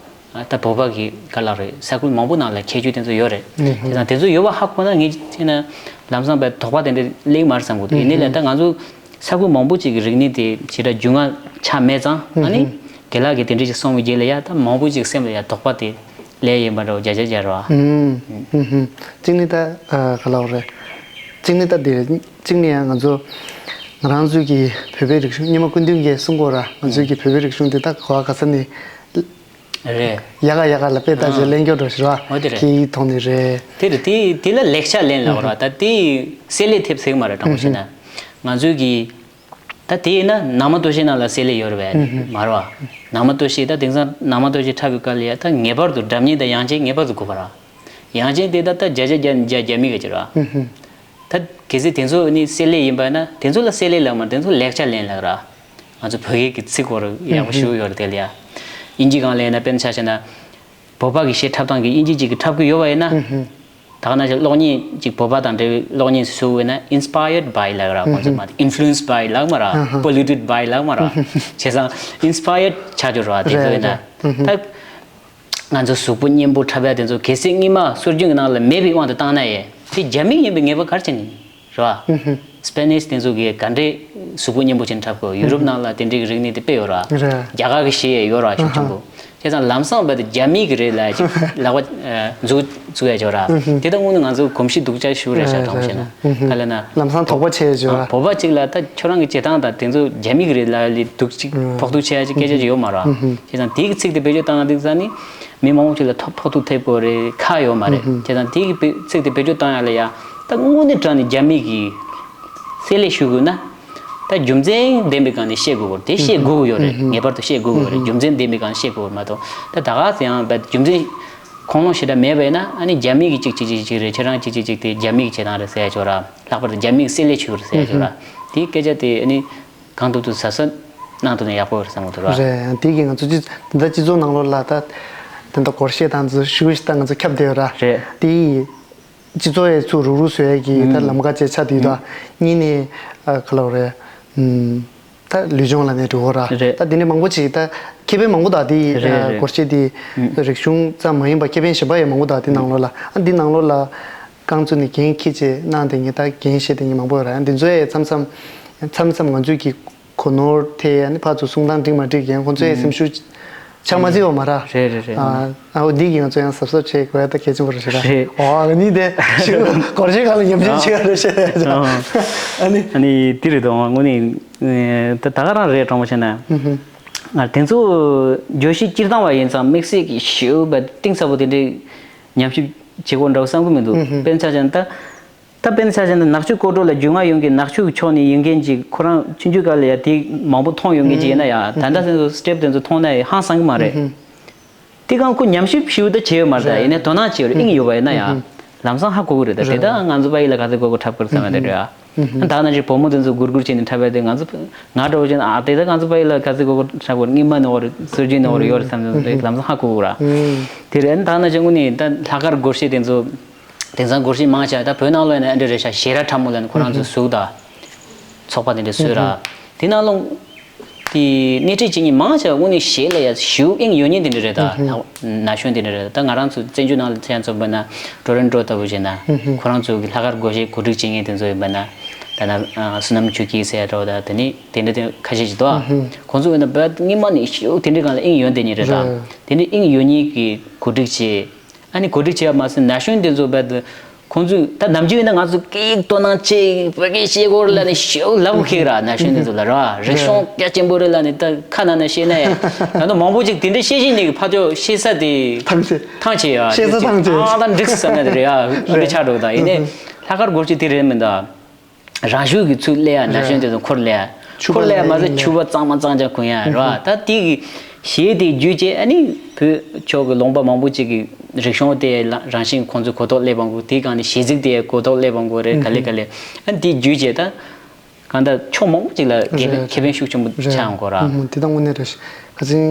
ད་བོད་པ་གི་ག་ལ་རེད། ས་ཁུལ་མང་པོ་ནང་ལ་ཁྱད་ཆོས་དེ་ཚོ་ཡོད་རེད། དེ་དང་དེ་ཚོ་ཡོད་པ་ཧ་གོ་ན་ངས་བྱས་ན་ལམ་སང་བས་དོགས་པ་དེ་འདྲ་སླེབས་མ་རེད་བསམ་གི་འདུག་ཡིན་ནའི་ལས་ད་ང་ཚོ་ས་ཁུལ་མང་པོ་ཅིག་གི་རིག་གནས་དེ་ཞེ་དྲག་རྒྱུས་མངའ་ཆགས་མེད་ཙང་། ཨ་ནི་རྒན་ལགས་ཀྱིས་དེ་འདྲ་ཞིག་གསུངས་པའི་རྗེས་ལ་ཡ་ད་མང་པོ་ཅིག་སེམས་ལ་ཡ་དོགས་པ་དེ་སླེབས་ཡིན་པ་འདྲ་བོ་བརྒྱ་ཆ་བརྒྱ་རེད་བ། གཅིག་ནི་ད་ག་ལ་བ་རེད། གཅིག་ནི་ད་དེ་རེད། གཅིག་ནི་ཡང་ང་ཚོ་ང་རང་ཚོའི་གི་བོད་པའི་རིག་གཞུང་སྙེ་མ་ཀུན་བཏུས་ཀྱིས་གསུང་གོ་ར། ང་ཚོའི་གི་བོད་པའི་རིག་གཞུང་དེ་ད་གོ་བ་ག་ས་ནས་རེད། ཡག་ག་ཡག་ག་ལ་དཔེ་ལྟ་བྱས་ཨ་ལེན་སྐྱོ་འགྲོ་ཞིག་ར། འོ་དེ་རེད། ཁྱེད་ཀྱི་ཐོག་ནས་རེད། དེ་རེད། དེ་དེ་ལ་ལེགས་ཆ་ལེན་ལ་འོ་ར། ད་དེ་བསྲེ་ལྷད་ཐེབས་ཟེར་གི་མ་རེད། དྲང་པོ་བཤད་ན་ང་ཚོའི་གི་ད་དེ་ཡིན་ན་ནང་མ་སྟོད་གཞས་ནང་ལ་བསྲེ་ལྷད་ཡོད་རེད་པས། མ་རེད་བ། ནང་མ་སྟོད་གཞས་ད་དེང་སང་ནང་མ་སྟོད་གཞས་འཁྲབ་པའི་སྐབས་ལ་ཡ་ད་ངེས་པར་དུ་སྒྲ་སྙན་དང་དབྱངས་ཅན་ངེས་པར་དུ་དགོས་པ་ར། དབྱངས་ཅན་དེ་ད་ད་བརྒྱ་ཆ་བརྒྱ་བརྒྱ་རྒྱ་མི་ག་ཅིག་ར། ད་གལ་སྲིད་དེ་ཚོ་ནི་བསྲེ་ལྷད་ཡིན་པ་ན་དེ་ཚོ་ལ་བསྲེ་ལྷད་ལབ་མ་རེད། དེ་ཚོ་ལེགས་ཆ་ལེན་ལབ་ར། ང་ཚོ་བོད་སྐད་ཀྱི་ཚིག་སྐོར་ཡག་པོ་ཞིག་ཡོད་རེད་དེ་ལ་ཡ། དབྱིན་ཇི་སྒང་ལ་ཡིན་ན་དཔེར་ན་ཆ་བཞག་ན། བོད་པ་གི་གཞས་འཁྲབ་སྟངས་ཀྱི་དབྱིན་ཇི་གཅིག་གི་འཁྲབ་གི་ཡོད་པ་ཡིན་ན། ད་ག་ནང་བཞིན་གློག་བརྙན་གཅིག་བོད་པ་དང་འབྲེལ་བའི་གློག་བརྙན་ཞིག་བཟོ་དགོས་ན་inspired by ལབ་ར། ཁོང་ཚོ་མ་གཏོགས་influenced by ལབ་མ་ར། polluted by ལབ་མ་ར། བྱས་ཙང་inspired ཆགས་རྒྱུ་ར་དེ་ཚོ་ཡིན་ན། ད་ང་ཚོ་གཟུགས་པོ་མཉེན་པོ་འཁྲབ་ཡ་དེ་ཚོ་གལ་སྲིད་སྔོན་མ་སྲོལ་རྒྱུན་གྱི་ནང་ལ་མེད་པའི་དབང་དུ་བཏང་ན་ཡང་དེ་རྒྱ་མི་ཡིན་པའི་ངེས་པ་ག་རེ་བྱས་ནས་རེད་བ། སྤེ་ནིས་དེ་ཚོ་གིས་ག་འདྲས་གཟུགས་པོ་མཉེན་པོ་བྱས་ནས་འཁྲབ་དགོས། ཡུ་རོབ་ནང་ལ་དེ་འདྲས་ཀྱི་རིག་གནས་དེ་དཔེ་ཡོད་ར། རེད། རྒྱ་གར་གྱི་གཞས་ཡང་ཡོད་ར་ཤུགས་ཆེན་པོ། བྱས་ཙང་ལམ་སང་བས་དེ་རྒྱ་མི་གི་རེད་ལབ་ཅིག་ལག་པ་འཛུགས་འཛུགས་ཡ་ཅིག་ཡོད་ར། དེ་ལྟ་དངོས་གནས་ང་ཚོ་གོམས་གཤིས་སྡུག་ཅག་ཞིག་རེད་ཤག་དྲང་པོ་བཤད་ན། ག་ལབ་ན། ལམ་སང་དོགས་པ་ཆེ་ཡ་ཅིག་ཡོད་ར། བོད་པ་གཅིག་ལ་ད་ཁྱོད་རང་གི་བྱེད་སྟངས་དང་དེ་ཚོ་རྒྱ་མི་གི་རེད་ལབ་ལས་སྡུག་ཅིག་ཕོག་ཐུག་ཆེ་ཡ་ཅིག་སྐད་ཆ་ཅིག་ཡོད་མ་ར། བྱས་ཙང་དེ་གི་ཚིག་དེ་བེད་སྤྱོད་བཏང་ན་དེང་སང་ནི་མི་མང་པོ་ཅིག་ལ་ཐོ་ཕོག་ཐུག་ཐེབས་དགོས་རེད་ཁག་ཡོད་མ་རེད། བྱས་ཙང་དེ་གི་བེད་ཚིག་དེ་བེད་སྤྱོད་བཏང་ཡ་ལ་ཡ་ད་དངོས་གནས་དྲང་ནས་རྒྱ་མི་གི་བསྲེ་ལྷད་ཞུ་དགོས་ན། ད་རྒྱུ་མཚན་ལྡན་པའི་སྒང་ནས་བཤད་དགོས་ཀྱི་རེད། དེ་བཤད་དགོས་ཀྱི་ཡོད་རེད། ངེས་པར་དུ་བཤད་དགོས་ཀྱི་ཡོད་རེད། རྒྱུ་མཚན་ལྡན་པའི་སྒང་ནས་བཤད་དགོས་ཀྱི་རེད་མ་གཏོགས། ད་ད་ག་ཚོད་ཡང་རྒྱུ་མཚན་ཁུངས་ལུང་ཞེ་དྲག་མེད་པ་ཡིན་ན། ཨ་ནི་རྒྱ་མི་གིས་གཅིག་གཅིག་གཅིག་གཅིག་རེད། ཁྱེད་རང་གཅིག་གཅིག་གཅིག་དེ་རྒྱ་མི་གི་བྱེད་སྟངས་རེད་ཟེར་ཡ་ཅིག་ཡོད་ར། ལྷག་པར་དུ་རྒྱ་མི་གིས་བསྲེ་ལྷད་བྱེད་ཀྱི་རེད་ཟེར་ཡ་ཅིག་ཡོད་ར། དེའི་སྐད་ཆ་དེ་ཨ་ནི་གང་ཐུབ་ཐུབ་གཟབ་གཟབ་གནང་ཐུབ་ན་ཡག་པོ་རེད་བསམ་གྱི་འདུག་ར། རེད། དེ་གིས་ང་ཚོ་སྤྱི་ད་ལྟ་སྤྱི་ཚོགས་ནང་ལོགས་ལ་ད་དེ་འདྲ་སྒོར་གཞས་དང་ཚོ་ཞུ་ཞིག་ད་ང་ཚོ་ཁྱབ་བསྡད་ཡོད་ར། རེད། དེ་ཡིས། སྤྱི་ཚོགས་ཡ་ཚུར་རུག་རུག་བཟོ་ཡ་གི་ད་ལམ་ཁ་ཅིག་ཆགས་བསྡད་ཡོད་ད། གཉིས་ནས་ཨ་ག་ལབ་རེད། ཨམ། ད་ལུས་སྦྱོང་ལ་ནས་འགྲོ་གོ་ར། རེད། ད་དེ་ནས་མང་པོ་ཅིག་ད་ཁེ་ཕན་མང་པོ་ད་དེ་རེད། རེད། སྒོར་གཞས་དེ་རིག་གཞུང་ཙམ་མ་ཡིན་པ་ཁེ་ཕན་གཞན་པ་ཡང་མང་པོ་ད་དེ་ནང་ལོགས་ལ། ཨ་འདི་ནང་ལོགས་ལ་རྐང་བཙུགས་ནས་འགན་འཁྱེར་བྱས་གནང་བསྡད་མཁན་ད་འགན་བཞེས་བསྡད་མཁན་མང་པོ་ཡོད་ར། འདི་ཚོ་ཡ་མཚམས་མཚམས་མཚམས་མཚམས་ང་ཚོས་ཀྱི་གོ་ནོར་ཐེབས། ཨ་ནི་ཕར་ཚུར་གསུང་སྟངས་འགྲིག་མ་འགྲིག་ཡང་ཁོང་ཚོས་སེམས་ཤུགས་ཆག་མ་བརྩི་བ་མ་ར། རེད་རེད་རེད། ཨ་ཨ་འོ་འདི་གིས་ང་ཚོ་ཡང་གཟབ་གཟབ་བྱེད་དགོས་ཡ་ད་གལ་ཆེན་པོ་རེད་ཤག་ར། རེད། ཨོ་ཨ་ནི་དེ་ཞིག་སྒོར་གཞས་སྒང་ལ་ཉམས་ཞིབ་བྱེད་ཡ་རེད་ཤག་ཨ་ནི། ཨ་ནི་འདི་རེད་དོ། དངོས་གནས་ད་ད་ག་རང་རེད། དྲང་པོ་བཤད་ན། ང་དེ་ཚོ་བརྗོད་གཞི་སྤྱིར་བཏང་བ་ཡིན་ཙང་དམིགས་བསལ་གྱི་ཞེ་པོ་གཏིང་ཟབ་པོ་དེ་འདྲའི་ཉམས་ཞིབ་བྱེད་དགོས་འདྲ་བོ་བསམ་གྱི་མི་འདུག་དཔེར་ན་ཆ་བཞག་ན་ད། ད་དཔེར་ན་ཆ་བཞག་ན་ནག་ཆུ་ཀོ་ཀྲོ་ལ་རྒྱུས་མངའ་ཡོད་མཁན། ནག་ཆུ་ཕྱོགས་ནས་ཡོད་མཁན་ཅིག་ཁོ་རང་ཆུང་ཆུང་སྐབས་ལ་ཡ་དེ་མང་པོ་མཐོང་ཡོད་མཁན་ཅིག་ཡིན་ན་ཡ། ད་ལྟ་སེམས་སུ་སི་ཊེབ་དེ་ཚོ་མཐོང་ན་ཡ་ཧང་སང་གི་མ་རེད། དེ་གང་ཁོ་ཉམས་ཞིབ་ཞིབ་ཏུ་བྱས་ཡོད་མ་རེད། ད་ཡིན་ནའི་དོ་སྣང་བྱས་ཡོད་རེད། དབྱིངས་ཡོད་པ་ཡིན་ན་ཡ་ལམ་སང་ཧ་གོ་གི་རེད། ད་དེ་ད་ང་ཚོ་ཕ་ཡུལ་ལ་ག་ཚོད་གོ་གོ་འཁྲབ་གི་རེད་བསམ་ཡ་དེ་རེད་ཨ། ད་ནང་བཞིན་བུ་མོ་དེ་ཚོ་སྒུར་སྒུར་བྱས་ནས་འཁྲབ་ཡ་དེ་ང་ཚོ་ང་འདྲ་བོ་བྱས་ན་ཨ་དེ་ད་ང་ཚོ་ཕ་ཡུལ་ལ་ག་ཚོད་གོ་གོ་འཁྲབ་གོ་རེད། རྙིང་མ་ནོར་རེད། སྲོལ་རྒྱུན་ནོར་རེད། ཡོད་རེད་བསམ་ཡ་དེ་ལམ་སང་ཧ་གོ་གི་རེད། དེ་རེད། ད་ནང་བཞིན་དངོས་གནས་ད་ལྷག་དཀར་སྒོར་གཞས་དེ་ཚོ། དེང་སང་སྒོར་གཞས་མང་ཆེ་བ་ད་བོད་ནང་ལོགས་ནས་ཨ་འདྲ་རེད་ཤག་ཞལ་རས་ཁྲ་མོ་ལབ་ནས་ཁོ་རང་ཚོའི་གཟུགས་དང་། ཚོགས་པ་དེ་འདྲ་བཟོས་ར། དེ་ནང་ལོགས་དེ་སྣེ་ཁྲིད་བྱེད་མཁན་མང་ཆེ་བ་དངོས་གནས་གཞས་ལ་ཡ་ཞེ་པོ་དབྱིངས་ཡོད་མཁན་དེ་འདྲ་རེད་ད། ན་གཞོན་དེ་འདྲ་རེད་ད། ང་རང་ཚོ་བཙན་བྱོལ་ནང་ལ་ཚན་ཚོ་བྱས་ན་ཊོ་རོན་ཊོ་ལྟ་བུ་བྱས་ན་ཁོ་རང་ཚོ་གི་ལྷག་དཀར་སྒོར་གཞས་གོ་སྒྲིག་བྱེད་མཁན་དེ་ཚོ་ཡིན་པ་ན། ད་ན་བསོད་ནམས་ཆོས་སྐྱིད་ཟེར་ཡ་འདྲ་བོ་ད་དེ་ནི་དེ་འདྲ་དེ་ཁ་ཤས་ཤིག་འདུག་ཁོང་ཚོ་ཡིན་ན་བོད་སྔོན་མ་ནས་ཞེ་པོ་དེ་འདྲའི་སྒང་ལ་དབྱིངས་ཡོད་དེ་ནི་རེད་ད། དེ་འདྲའི་དབྱིངས་ཡོད་མཁན་གྱི་གོ་སྒྲིག་བྱེད། ཨ་ནི་གོ་སྒྲིག་བྱས་པ་མ་ཟད་ན་གཞོན་དེ་ཚོ་བས་ཁོང་ཚོས་ད་ནམ་རྒྱུན་ཡིན་ན་ང་ཚོ་སྐད་ཡིག་དོ་སྣང་ཆེ་བོད་སྐད་བཤད་དགོས་རེད་ལབ་ནས་ཞེ་པོ་ལབ་ཁེག་ར། ན་གཞོན་དེ་ཚོ་ལ་ར་རིག་གཞུང་གལ་ཆེན་པོ་རེད་ལབ་ནས་ད་ཁ་ནང་ན་བཤད་ན་ཡ། ད་ནི་མང་པོ་ཅིག་དེ་འདྲའི་བཤད་བཞིན་ནས་ཕར་ཕྱོགས་བཤད་ས་དེ་ཐང་ཆད། ཐང་ཆད་ཡ། བཤད་ས་ཐང་ཆད། ཨ་ད་འགྲིག་བསམ་ན་དེ་རེད་ཡ། འདི་ཆགས་འགྲོ་ད་ཡིན་ནའི་ལྷག་དཀར་སྒོར་གཞས་དེ་རེད་མི་འདུག་རང་ཤུགས་ཀྱིས་ཚུར་སླེབས་ཡ། ན་གཞོན་དེ་ཚོ་འཁོར་སླེབས་ཡ། འཁོར་སླེབས་ཡ་མ་ཟད་ཕྱུ་པ་གཙང་མ་གཙང་རྐྱང་གོན་ཡ་རེད་བ། ད་དེ་གི་གཞས་དེ་བརྒྱུད་བྱས་ཨ་ནི་བོད་ཕྱོགས་ཀྱི་ལུང་པ་མང་པོ་ཅིག་གི་རིག་གཞུང་དེ་རང་བཞིན་ཁོང་ཚོས་གོ་རྟོགས་སླེབས་པ་འགོ། དེའི་སྒང་ནས་གཞས་ཚིག་དེ་གོ་རྟོགས་སླེབས་པ་འགོ་རེད། ག་ལེ་ག་ལེ། ཨ་ནི་དེ་བརྒྱུད་བྱས་ད་གང་ལྟར་ཕྱོགས་མང་པོ་ཅིག་ལ་ཁེ་ཕན་ཁེ་ཕན་ཤུགས་ཆེན་པོ་ཆགས་ཡོང་གི་རེད། དེ་ད་དངོས་གནས་རེད། ཁ་སང་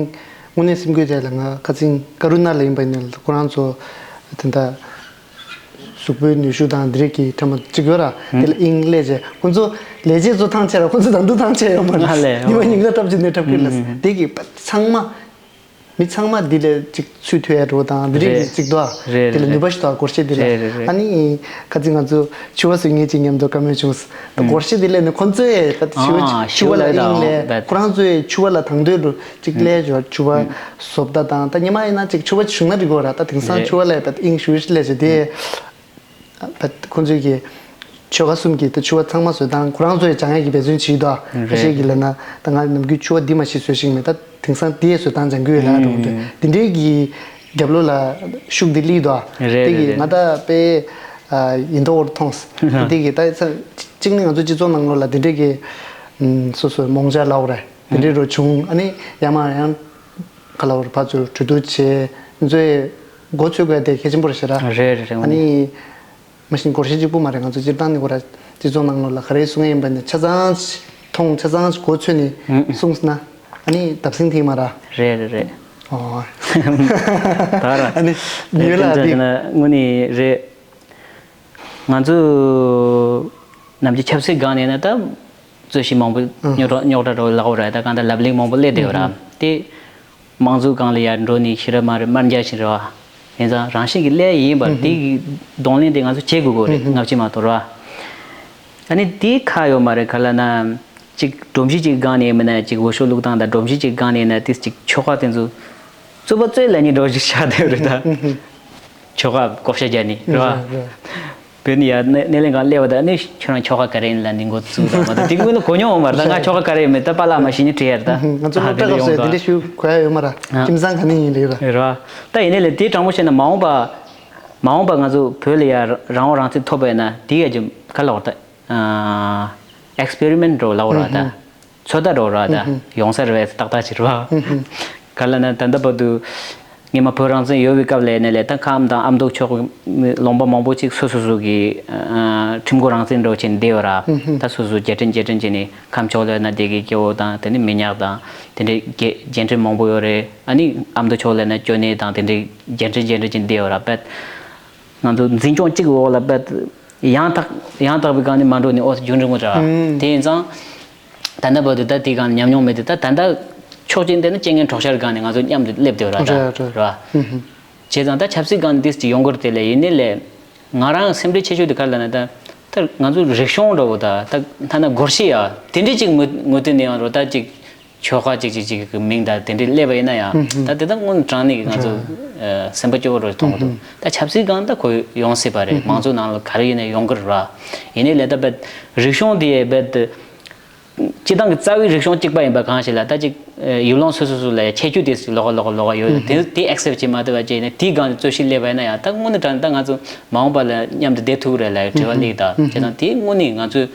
དངོས་གནས་སེམས་འགུལ་དེ་ལ་ང་ཁ་སང་ཀ་རུ་ན་ལ་ཡིན་པ་ཡིན་ན་ཁོ་རང་ཚོ་དེ་འདྲ། གཟུགས་པོའི་ནུས་ཤུགས་དང་འདི་རིགས་ཀྱི་ཕྲ་མ་གཅིག་ཡོད་ར། དེ་ལ་དབྱིངས་ལས་བྱས་ཁོང་ཚོ་ལས་བྱེད་ཚོ་ཐང་ཆད་ར། ཁོང་ཚོ་ད་དུང་ཐང་ཆད་ཡོད་མ་རེད། ཨ་ལས། ཉི་མ་ཉིན་ག་ཐབས་ཅིག་ནས་འཁྲབ་ཀྱི་ལ། དེ་གི་ཚང་མ་མི་ཚང་མ་འདི་ལས་ཅིག་ཚུད་ཐུབ་ཡ་འགྲོ་དང་འདི་རིགས་རེད། ཀྱི་ཅིག་འདུག་ཨ། རེད་དེ་ལ་རེད་ནུས་པ་ཞིག་འདུག་ཨ། སྒོར་གཞས་འདི་ལ། རེད་རེད་རེད། ཨ་ནི་ཁ་ཚིག་ང་ཚོ་ཕྱུ་པ་བཟོ་མཁན་ཅིག་མཉམ་དུ་བཀའ་མོལ་བྱུང་སོང་། ད་སྒོར་གཞས་འདི་ལས་ནི་ཁོང་ཚོས་ད་ཕྱུ་པ་ཨ་ཕྱུ་པ་ལ་ཕྱུ་པ་དབྱིངས་ལས་ལ་ཁོ་རང་ཚོས་ཕྱུ་པ་ལ་དང་དོད་འགྲོ་ཅིག་ལས་ཞོར་ཕྱུ་པ་བཟོ་ལྟ་དང་། ད་ཉི་མ་ཡིན་ན་ཅིག་ཕྱུ་པ་བྱུང་ན་འགྲིག་གོ་ར། ད་དེང་སང་རེད། ཕྱུ་པ་ལ་ད་དབྱིངས་ཞུ་ལས་བྱེད་དེ། ད་ཁོང་ཚོས་ཀྱི་ཆོལ་ཁ་གསུམ་གྱི་ད་ཕྱུ་པ་ཚང་མ་བཟོ་སྟངས་ཁོ་རང་ཚོས་སྦྱང་ཡག་གི་འབད་བརྩོན་བྱེད་དོ། ཁ་ཤས་ཀྱིས་ལབ་ན་ད་ང་ནམ་རྒྱུན་ཕྱུ་པ་འདི་མ་ཤེས་བཟོ་ཤེས་མེད། ད་དེང་སང་དེའི་བཟོ་སྟངས་སྦྱང་གི་ཡོད་ལ་རུང་དེ་འདྲའི་གི་རྒྱབ་ལོགས་ལ་ཤུགས་འདི་སླེབས་དོ། རེད་དེ་གི་རེད་ང་ད་དཔེ་ཡིན་མདོག་མཐོང་། དེ་གི་ད་གཅིག་ནི་ང་ཚོ་སྤྱི་ཚོགས་ནང་ལོགས་ལ་དེ་འདྲའི་གི་སོ་སོའི་རྨོངས་ཆ་ལབ་དགོས་རེད། དེ་འདྲའི་རུ་བྱུང་། ཨ་ནི་ཡང་མ་ཡང་ག་ལ་བར་ཕར་ཚུར་གྲོས་བསྡུར་བྱས་ཚོས་མགོ་ཚོས་དགོས་དེ་གལ་ཆེན་པོ་རེད་ཤག་ར། རེད་རེད་རེད། ཨ་ནི་མ་གཞི་སྒོར་གཞས་གཅིག་པུ་མ་རེད། ང་ཚོ་སྤྱིར་བཏང་ནི་ཁོ་ར་སྤྱི་ཚོགས་ནང་ལོགས་ལ་ག་རེ་གསུང་ཡ་ཡིན་པ་ནི་ཆ་ཚང་མཐོང་ཆ་ཚང་མགོ་ཚོས་ནས་གསུངས་ན་ཨ་ནི་བརྡབ་གསིག་ཐེངས་མ་ར། རེད་རེད་རེད། ཨོ། ད་ར་ཨ་ནི་ཉོས་ལ་ཨ་ནི་དངོས་གནས་རེད། ང་ཚོ་ནམ་རྒྱུན་ཆབ་སྲིད་སྒང་ནས་ན་ད་རྩོད་གཞི་མང་པོ་རྙོག་དྲ་རྙོག་དྲ་འགྲོ་ལབ་དགོས་རེད། ད་གང་ལྟར་ལབ་གླེང་མང་པོ་སླེབས་བསྡད་ཡོད་ར། དེ་དམངས་གཙོའི་སྒང་ལ་ཡར་འགྲོ་ནས་ཤི་ར་མ་རེད་དམར་འཇགས་ཤིག་རེད་བ། ཡིན་ཙང་རང་བཞིན་གྱི་སླེབས་ཡིན་པར་དེ་གི་གདོང་ལེན་དེ་ང་ཚོ་བྱེད་དགོས་དགོས་རེད། སྔ་ཕྱི་མ་གཏོགས་ར། ཨ་ནི་དེ་ཁ་ཡོད་མ་རེད། ག་ལ་ན་ཅིག་སྒྲོམ་གཞི་ཅིག་སྒང་ནས་མིན་ན་ཅིག་འོས་ཤོག་བླུགས་སྟངས་དང་སྒྲོམ་གཞི་ཅིག་སྒང་ནས་ན་དེ་ཅིག་ཆོལ་ཁ་དེ་ཚོ་རྩོད་པ་རྩོད་ལ་ཉིན་འགྲོ་ཞིག་ཆགས་བསྡད་ཡོད་རེད་ད། ཆོལ་ཁ་བགོ་བཤའ་རྒྱག་ནི་རེད་བ། རེད་རེད། བོད་ནས་ཡར་སྣེ་སྣེ་ལེན་གང་སླེབས་པ་དང་ནི་ཁྱོད་རང་ཆོལ་ཁ་ག་རེ་ཡིན་ལབ་ནི་འགོ་བཙུགས་དང་མ་གཏོགས་དེ་སྔོན་ལ་གོ་མྱོང་ཡོད་མ་རེད། ད་ང་ཆོལ་ཁ་ག་རེ་ཡིན་མིན་ད་པཱ་ལགས་མ་གཞི་ནས་དྲིས་ཡ་རེད་ད། ང་ཚོ་སློབ་གྲྭ་སྐབས་སུ་དེ་འདྲ་ཞུ་དགོས་ཡ་ཡོད་མ་རེད། ཁྱིམ་ཚང་ག་ནས་ཡིན་རེད་ར། རེད་བ། ད་ཡིན་ནའི་ལས་དེ་དྲང་པོ་བཤད་ན་མ་འོངས་པ་མ་འོངས་པ་ང་ཚོ་བོད་ལ་ཡ་རང་དབང་རང་བཙན་ཐོབ་པ་ཡིན་ན་དེ་ཡ་ཅིག་ག་ལབ་དགོས་རེད་ད། ཨེག་སི་པེ་རི་མེན་ཊི་འདྲ་བོ་ལབ་དགོས་རེད་ད། ཚོད་ལྟ་འདྲ་བོ་རེད་ད། ཡོང་ས་རེད་བས་ཏག་ཏག་ཅིག་རེད་བ། ག་ལབ་ན་ད་ལྟ་བར་དུ་སྔོན་མ་བོད་རང་བཙན་ཡོད་པའི་སྐབས་ལ་ཡིན་ནའི་ལས་ད་ཁམས་དང་ཨ་མདོ་ཕྱོགས་ལུང་པ་མང་པོ་ཅིག་སོ་སོ་སོ་གི་ཁྲིམས་འགོག་རང་བཙན་འདྲ་བོ་བྱས་ནས་བསྡད་ཡོད་ར། ད་སོ་སོ་རྒྱལ་ཕྲན་རྒྱལ་ཕྲན་བྱས་ནས་ཁམས་ཕྱོགས་ལ་ཡིན་ན་སྡེ་དགེ་སྐྱེ་བོ་དང་དེ་ནས་མི་ཉག་དང་དེ་འདྲའི་རྒྱལ་རྒྱལ་ཕྲན་མང་པོ་ཡོད་རེད། ཨ་ནི་ཨ་མདོ་ཕྱོགས་ལ་ཡིན་ན་ཅོ་ནེ་དང་དེ་འདྲའི་རྒྱལ་ཕྲན་རྒྱལ་ཕྲན་བྱས་ནས་བསྡད་ཡོད་ར། བས་ང་ཚོ་འཛིན་སྐྱོང་གཅིག་གི་འོག་ལ་བས་ཡང་དག་ཡང་དག་པའི་སྒང་ནས་མ་འགྲོ་ནས་ཨོ་རྒྱུན་རིང་པོ་འདྲ། དེ་ཡིན་ཙང་ད་ལྟ་བར་དུ་ད་དེའི་སྒང་ནས་ཉམས་མྱོང་མེད་དེ་ད་ད་ལྟ་ཕྱོགས་གཅིག་འདི་ནི་རྐྱེན་ངན་གྲོགས་ཤར་སྒང་ནས་ང་ཚོ་མཉམ་དུ་སླེབས་བསྡད་ཡོད་ར་ད། རེད་རེད། རེད་བ། བྱས་ཙང་ད་ཆབ་སྲིད་སྒང་ནས་འདི་ཅིག་ཡོང་གི་རེད་དེ་ལས་ཡིན་ནའི་ལས་ང་རང་སེམས་ཁྲལ་ཆེ་ཤོས་དེ་ག་རེ་ལབ་ན་ད་ད་ང་ཚོ་རིག་གཞུང་འདྲ་བོ་ད་ད་ཐ་ན་སྒོར་གཞས་ཡ་དེ་འདྲས་ཅིག་ངོས་ངོས་སྟེང་ནས་ཡང་རོ་ད་ཅིག་ཆོལ་ཁ་ཅིག་ཅིག་ཅིག་གི་མིང་དང་དེ་འདྲའི་སླེབས་པ་ཡིན་ན་ཡང་ད་དེ་དག་དངོས་གནས་དྲང་གནས་ཀྱི་ང་ཚོ་སེམས་པ་སྐྱོ་བོ་རུ་མཐོང་གི་འདུག་ད་ཆབ་སྲིད་སྒང་ད་གོ་ཡོང་སྲིད་པ་རེད། མང་གཙོའི་ནང་ལ་ག་རེ་ཡིན་ན་ཡོང་གི་རེད་ར། ཡིན་ནའི་ལས་ད་བད་རིག་གཞུང་དེ་བད་སྤྱི་བཏང་གི་རྩ་བའི་རིག་གཞུང་གཅིག་པ་ཡིན་པ་གང་ཞིག་ལ་ད་ཅིག་ཡུལ་ལུང་སོ་སོ་སོ་ལ་ཡ་ཁྱད་ཆོས་དེ་ལོགས་ཀ་ལོགས་ཀ་ལོགས་ཀ་ཡོད་ཡོད་དེ་དེ་ཨེག་སེབ་བྱེད་མ་ཐུབ་པ་བྱས་ནས་དེའི་སྒང་དུ་རྩོད་གཞི་སླེབས་པ་ཡིན་ན་ཡང་ད་དངོས་གནས་དྲང་གནས་ད་ང་ཚོ་མ་འོངས་པ་ལ་མཉམ་དུ་བསྡད་ཐུབ་ཀྱི་རེད་ལ་དྲི་བ་སླེབས་ད་བྱས་ཙང་དེ་དངོས་གནས་ང་ཚོས་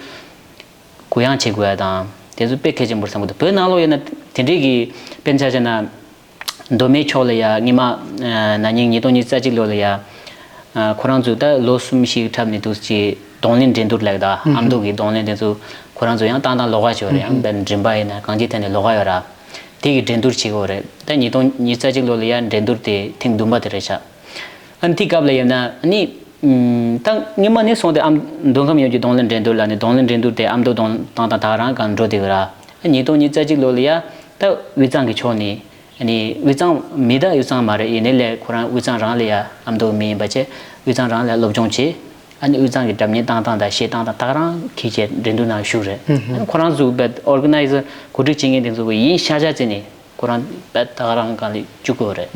གུ་ཡངས་བྱེད་དགོས་ཡ་དང་དེ་ཚོ་དཔེ་གལ་ཆེན་པོ་རེད་བསམ་གྱི་འདུག་བོད་ནང་ལོགས་ཡིན་ན་དེ་འདྲས་ཀྱི་དཔེར་ན་ཆ་བཞག་ན་མདོ་སྨད་ཕྱོགས་ལ་ཡ་སྔོན་མ་ན་ནིང་ཉིས་སྟོང་ཉི་ཤུ་རྩ་གཅིག་ལོ་ལ་ཡ་ཁོ་རང་ཚོས་ད་ལོ་གསུམ་བཞི་གི་འཁྲབ་ནས་འདུག་ཅེས་གདོང་ལེན་འགྲན་བསྡུར་ལབ་ཀྱི་འདུག་ཨ་མདོ་གི་གདོང་ལེན་དེ་ཚོ་ཁོ་རང་ཚོ་ཡང་བཏང་སྟངས་ལོགས་ཀ་ཞིག་ཡོད་རེད། ཡང་དཔེར་ན་མགྲིན་པ་ཡིན་ན་གང་ཅིའི་ཐད་ནས་ལོགས་ཀ་ཡོད་ར། དེ་གི་འགྲན་བསྡུར་བྱེད་ཀྱི་ཡོད་རེད། ད་ཉིས་སྟོང་ཉི་ཤུ་རྩ་གཅིག་ལོ་ལ་ཡ་འགྲན་བསྡུར་དེ་ཐེངས་བདུན་པ་དེ་རེད་ཤག་ཨ་ནི་དེའི་སྐབས་ལ་ཡིན་ན་ཨ་ནི་ད་སྔོན་མ་ནས་བཟུང་སྟེ་ཨ་མདོ་ཁམས་ཡན་གྱི་གདོང་ལེན་འགྲན་བསྡུར་ལ་ནི་གདོང་ལེན་འགྲན་བསྡུར་དེ་ཨ་མདོ་གདོང་བཏང་སྟངས་ད་རང་གང་འགྲོ་བསྡད་ཀྱི་ར། ཨ་ཉིས་སྟོང་ཉི་ཤུ་རྩ་གཅིག་ལོ་ལ་ཡ་ད་དབུས་གཙང་གི་ཕྱོགས་ནས་ཨ་ནི་དབུས་གཙང་མི་ད་དབུས་གཙང་མ་རེད། ཡིན་ནའི་ལས་ཁོ་རང་དབུས་གཙང་རང་ལ་ཡ་ཨ་མདོ་མི་ཡིན་པ་བྱས་དབུས་གཙང་རང་ལ་སློབ་སྦྱོང་བྱས། ཨ་ནི་དབུས་གཙང་གི་སྒྲ་སྙན་བཏང་སྟངས་དང་གཞས་བཏང་སྟངས་ད་ག་རང་གིས་བྱས་འགྲན་བསྡུར་ནང་ཞུགས་རེད། ཨ་ནི་ཁོ་རང་ཚོ་བས་ཨོར་ག་ནའི་ཛར་གོ་སྒྲིག་བྱེད་མཁན་དེ་ཚོ་གི་ཡིན་ཤག་ཤག་བྱས་ནས་ཁོ་རང་བས་ད་ག་རང་གང་ལ་བཅུག་དགོས་རེད།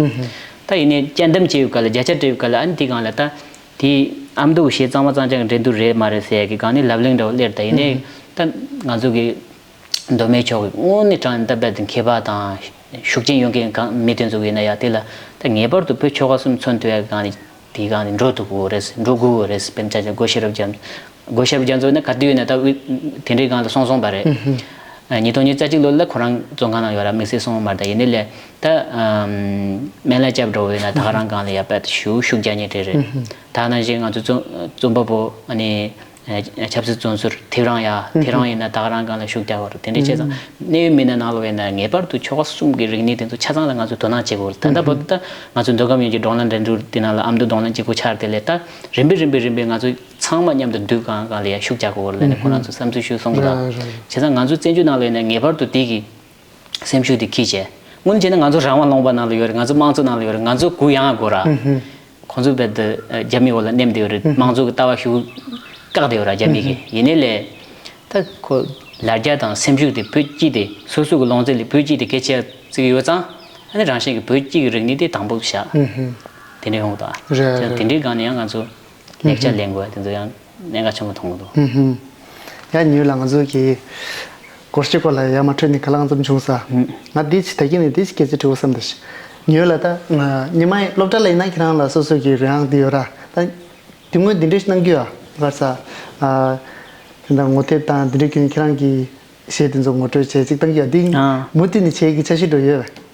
ད་ཡིན་ནའི་དཔྱད་འདེམས་བྱས་ཡོད་ག་ལ་བརྒྱ་ཆ་སྤྲད་ཡོད་ག་ལ་ཨ་ནི་དེ་སྒང་ལ་ད་དེ་ཨ་མདོ་གི་གཞས་གཙང་མ་གཙང་རྐྱང་གི་འགྲན་བསྡུར་རེད་མ་རེད་ཟེར་ཡ་གི་སྒང་ནས་ལབ་གླེང་འདྲ་བོ་སླེབས། ད་ཡིན་ནའི་ད་ང་ཚོ་གི་མདོ་སྨད་ཕྱོགས་ཀྱི་དངོས་གནས་དྲང་གནས་ད་རྦད་དེ་མཁས་པ་དང་ཤུགས་རྐྱེན་ཡོད་མཁན་གང་མི་དེ་ཚོ་ཡིན་ན་ཡང་དེ་ལ་ད་ངེས་པར་དུ་བོད་ཆོལ་ཁ་གསུམ་མཚོན་ཐུབ་ཡ་གང་རེད། དེའི་སྒང་ནས་འགྲོ་ཐུབ་དགོས་རེད། འགྲོ་དགོས་རེད། དཔེར་ན་ཆ་བཞག་སྒོ་ཤེས་རབ་རྒྱ་སྒོ་ཤེས་རབ་རྒྱ་མཚོ་ནི་ག་དུས་ཡིན་ན་ད་དབུས་དེ་འདྲའི་སྒང་ལ་སོང་སོང་པ་རེད། ཨ་ཉིས་སྟོང་ཉི་ཤུ་རྩ་གཅིག་ལོ་ལ་ཁོ་རང་བཙོན་ཁང་ནང་ཡོད་ར། དམིགས་བསལ་སོང་བ་མ་རེད། ད་ཡིན་ནའི་ལས་ད་སྨན་བླ་སྐྱབས་འགྲོ་བས་ན་ད་ག་རང་སྒང་ལ་ཡ་པད་ཤུགས་ཤུགས་རྒྱག་མཁན་དེ་རེད། ད་ནང་བཞིན་ང་ཚོ་རྩོམ་རྩོམ་པ་པོ་ཨ་ནི། ཆབ་སྲིད་བཙོན་ཟུར་དེ་རང་ཡ་དེ་རང་ཡིན་ན་ད་ག་རང་སྒང་ལ་ཤུགས་རྒྱག་དགོས་རེད། དེ་འདྲ་བྱས་ཙང་གནད་ཡོད་མི་སྣ་ནང་ལོགས་ཡིན་ན་ངེས་པར་དུ་ཆོལ་ཁ་གསུམ་གྱི་རིག་གནས་དེ་ཚོ་ཆ་ཚང་ལ་ང་ཚོས་དོ་སྣང་བྱེད་དགོས་རེད། ད་ལྟ་བར་དུ་ད་ང་ཚོ་མདོ་ཁམས་ཡན་གྱི་བགྲོ་གླེང་འགྲན་བསྡུར་དེ་ནང་ལ་ཨ་མདོ་རྡུང་ལེན་གཅིག་པུ་ཆགས་དེ་ལས་ད་རིམ་པས་རིམ་པས་རིམ་པས་ང་ཚོ་ཚང་མ་མཉམ་དུ་འདུས་སྒང་སྒང་ལ་ཡ་ཤུགས་རྒྱག་དགོས་རེད་ལབ་ནས་ཁོ་རང་ཚོ་བསམ་ཚུལ་ཞུས་སོང་གི་འདུག། རེད་རེད། བྱས་ཙང་ང་ཚོ་བཙན་བྱོལ་ནང་ལོགས་ཡིན་ན་ངེས་པར་དུ་དེ་གི་སེམས་ཤུགས་དེ་འཁྱེར་བྱས། དངོས་གནས་བྱས་ན་ང་ཚོ་རང་དབང་ལུང་པ་ནང་ལ་ཡོད་རེད། ང་ཚོ་དམངས་གཙོ་ནང་ལ་ཡོད་རེད། ང་ཚོ་གུ་ཡངས་དགོས་ར། ཧུམ་ཧུམ། ཁོང་ཚོ་རྦད་དེ་རྒྱ་མིའི་འོག་ལ་མནན་བསྡད་ཡོད་རེད། ཧུམ་ཧུམ། དམངས་གཙོ་གི་ལྟ་བ་ཤུགས་བཀག་བསྡད་ཡོད་ར་རྒྱ་མི་གིས། ཧུམ་ཧུམ། ཡིན་ནའི་ལས་ད་ཁོ་ལ་རྒྱ་དང་སེམས་ཤུགས་དེ་བོད་སྤྱི་དེ་སོ་སོ་གི་ལུང་ཚན་ལས་བོད་སྤྱི་དེ་གལ་ཆེ་བརྩི་གི་ཡོད་ཙང་། ཨ་ནི་རང་བཞིན་གྱི་བོད་སྤྱི་གི་རིག་གནས་དེ་དང་པོ་བཞག། ཧུམ་ཧུམ། དེ་འདྲ་ཡོང་གི་འདུག་ཨ། རེད་རེད། དེ་འདྲའི་སྒང་ནས་ཡང་ང་ཚོ་ལེགས་ཆ་ལེན་དགོས་དེ་ཚོ་ཡང་གནད་འགག་ཆེན་པོ་མཐོང་གི་འདུག། ཧུམ་ཧུམ། ཡ་ཉི་འོད་ལགས་ང་ཚོ་གི་སྒོར་གཞས་སྐོར་ལ་ཡར་མར་འཕྲོས་ནས་ག་ལ་གང་འཚམ་བྱུང་ས། ཧུམ། ང་འདི་ཕྱི་ད་གིན་ནས་འདི་ཕྱི་སྐད་ཆ་དྲི་བ་བསམ་ད་ཤི། ཉི་འོད་ལགས་ད་ང་ཉི་མ་ཡི་སློབ་གྲྭ་ལ་ཡིན་ན་ཁྱེད་རང་ལ་སོ་སོ་གི་རང་འདི་ཡོད་ར། ད་དེ་སྔོན་འདི་འདྲས་གནང་རྒྱུ་ཡ་གར་ས། ཨ་དེ་འདྲ་ངོ་དེབ་དང་འདི་འདྲས་ཀྱི་ཁྱེད་རང་གི་གཞས་དེ་ཚོ་ངོ་སྤྲོད་བྱས་ཅིག་བཏང་རྒྱུ་ཡ་འདི། ཨ། མུ་མཐུད་ནས་བྱས་ཀྱི་འཆར་གཞི་འགྲོ་ཡོད་པས།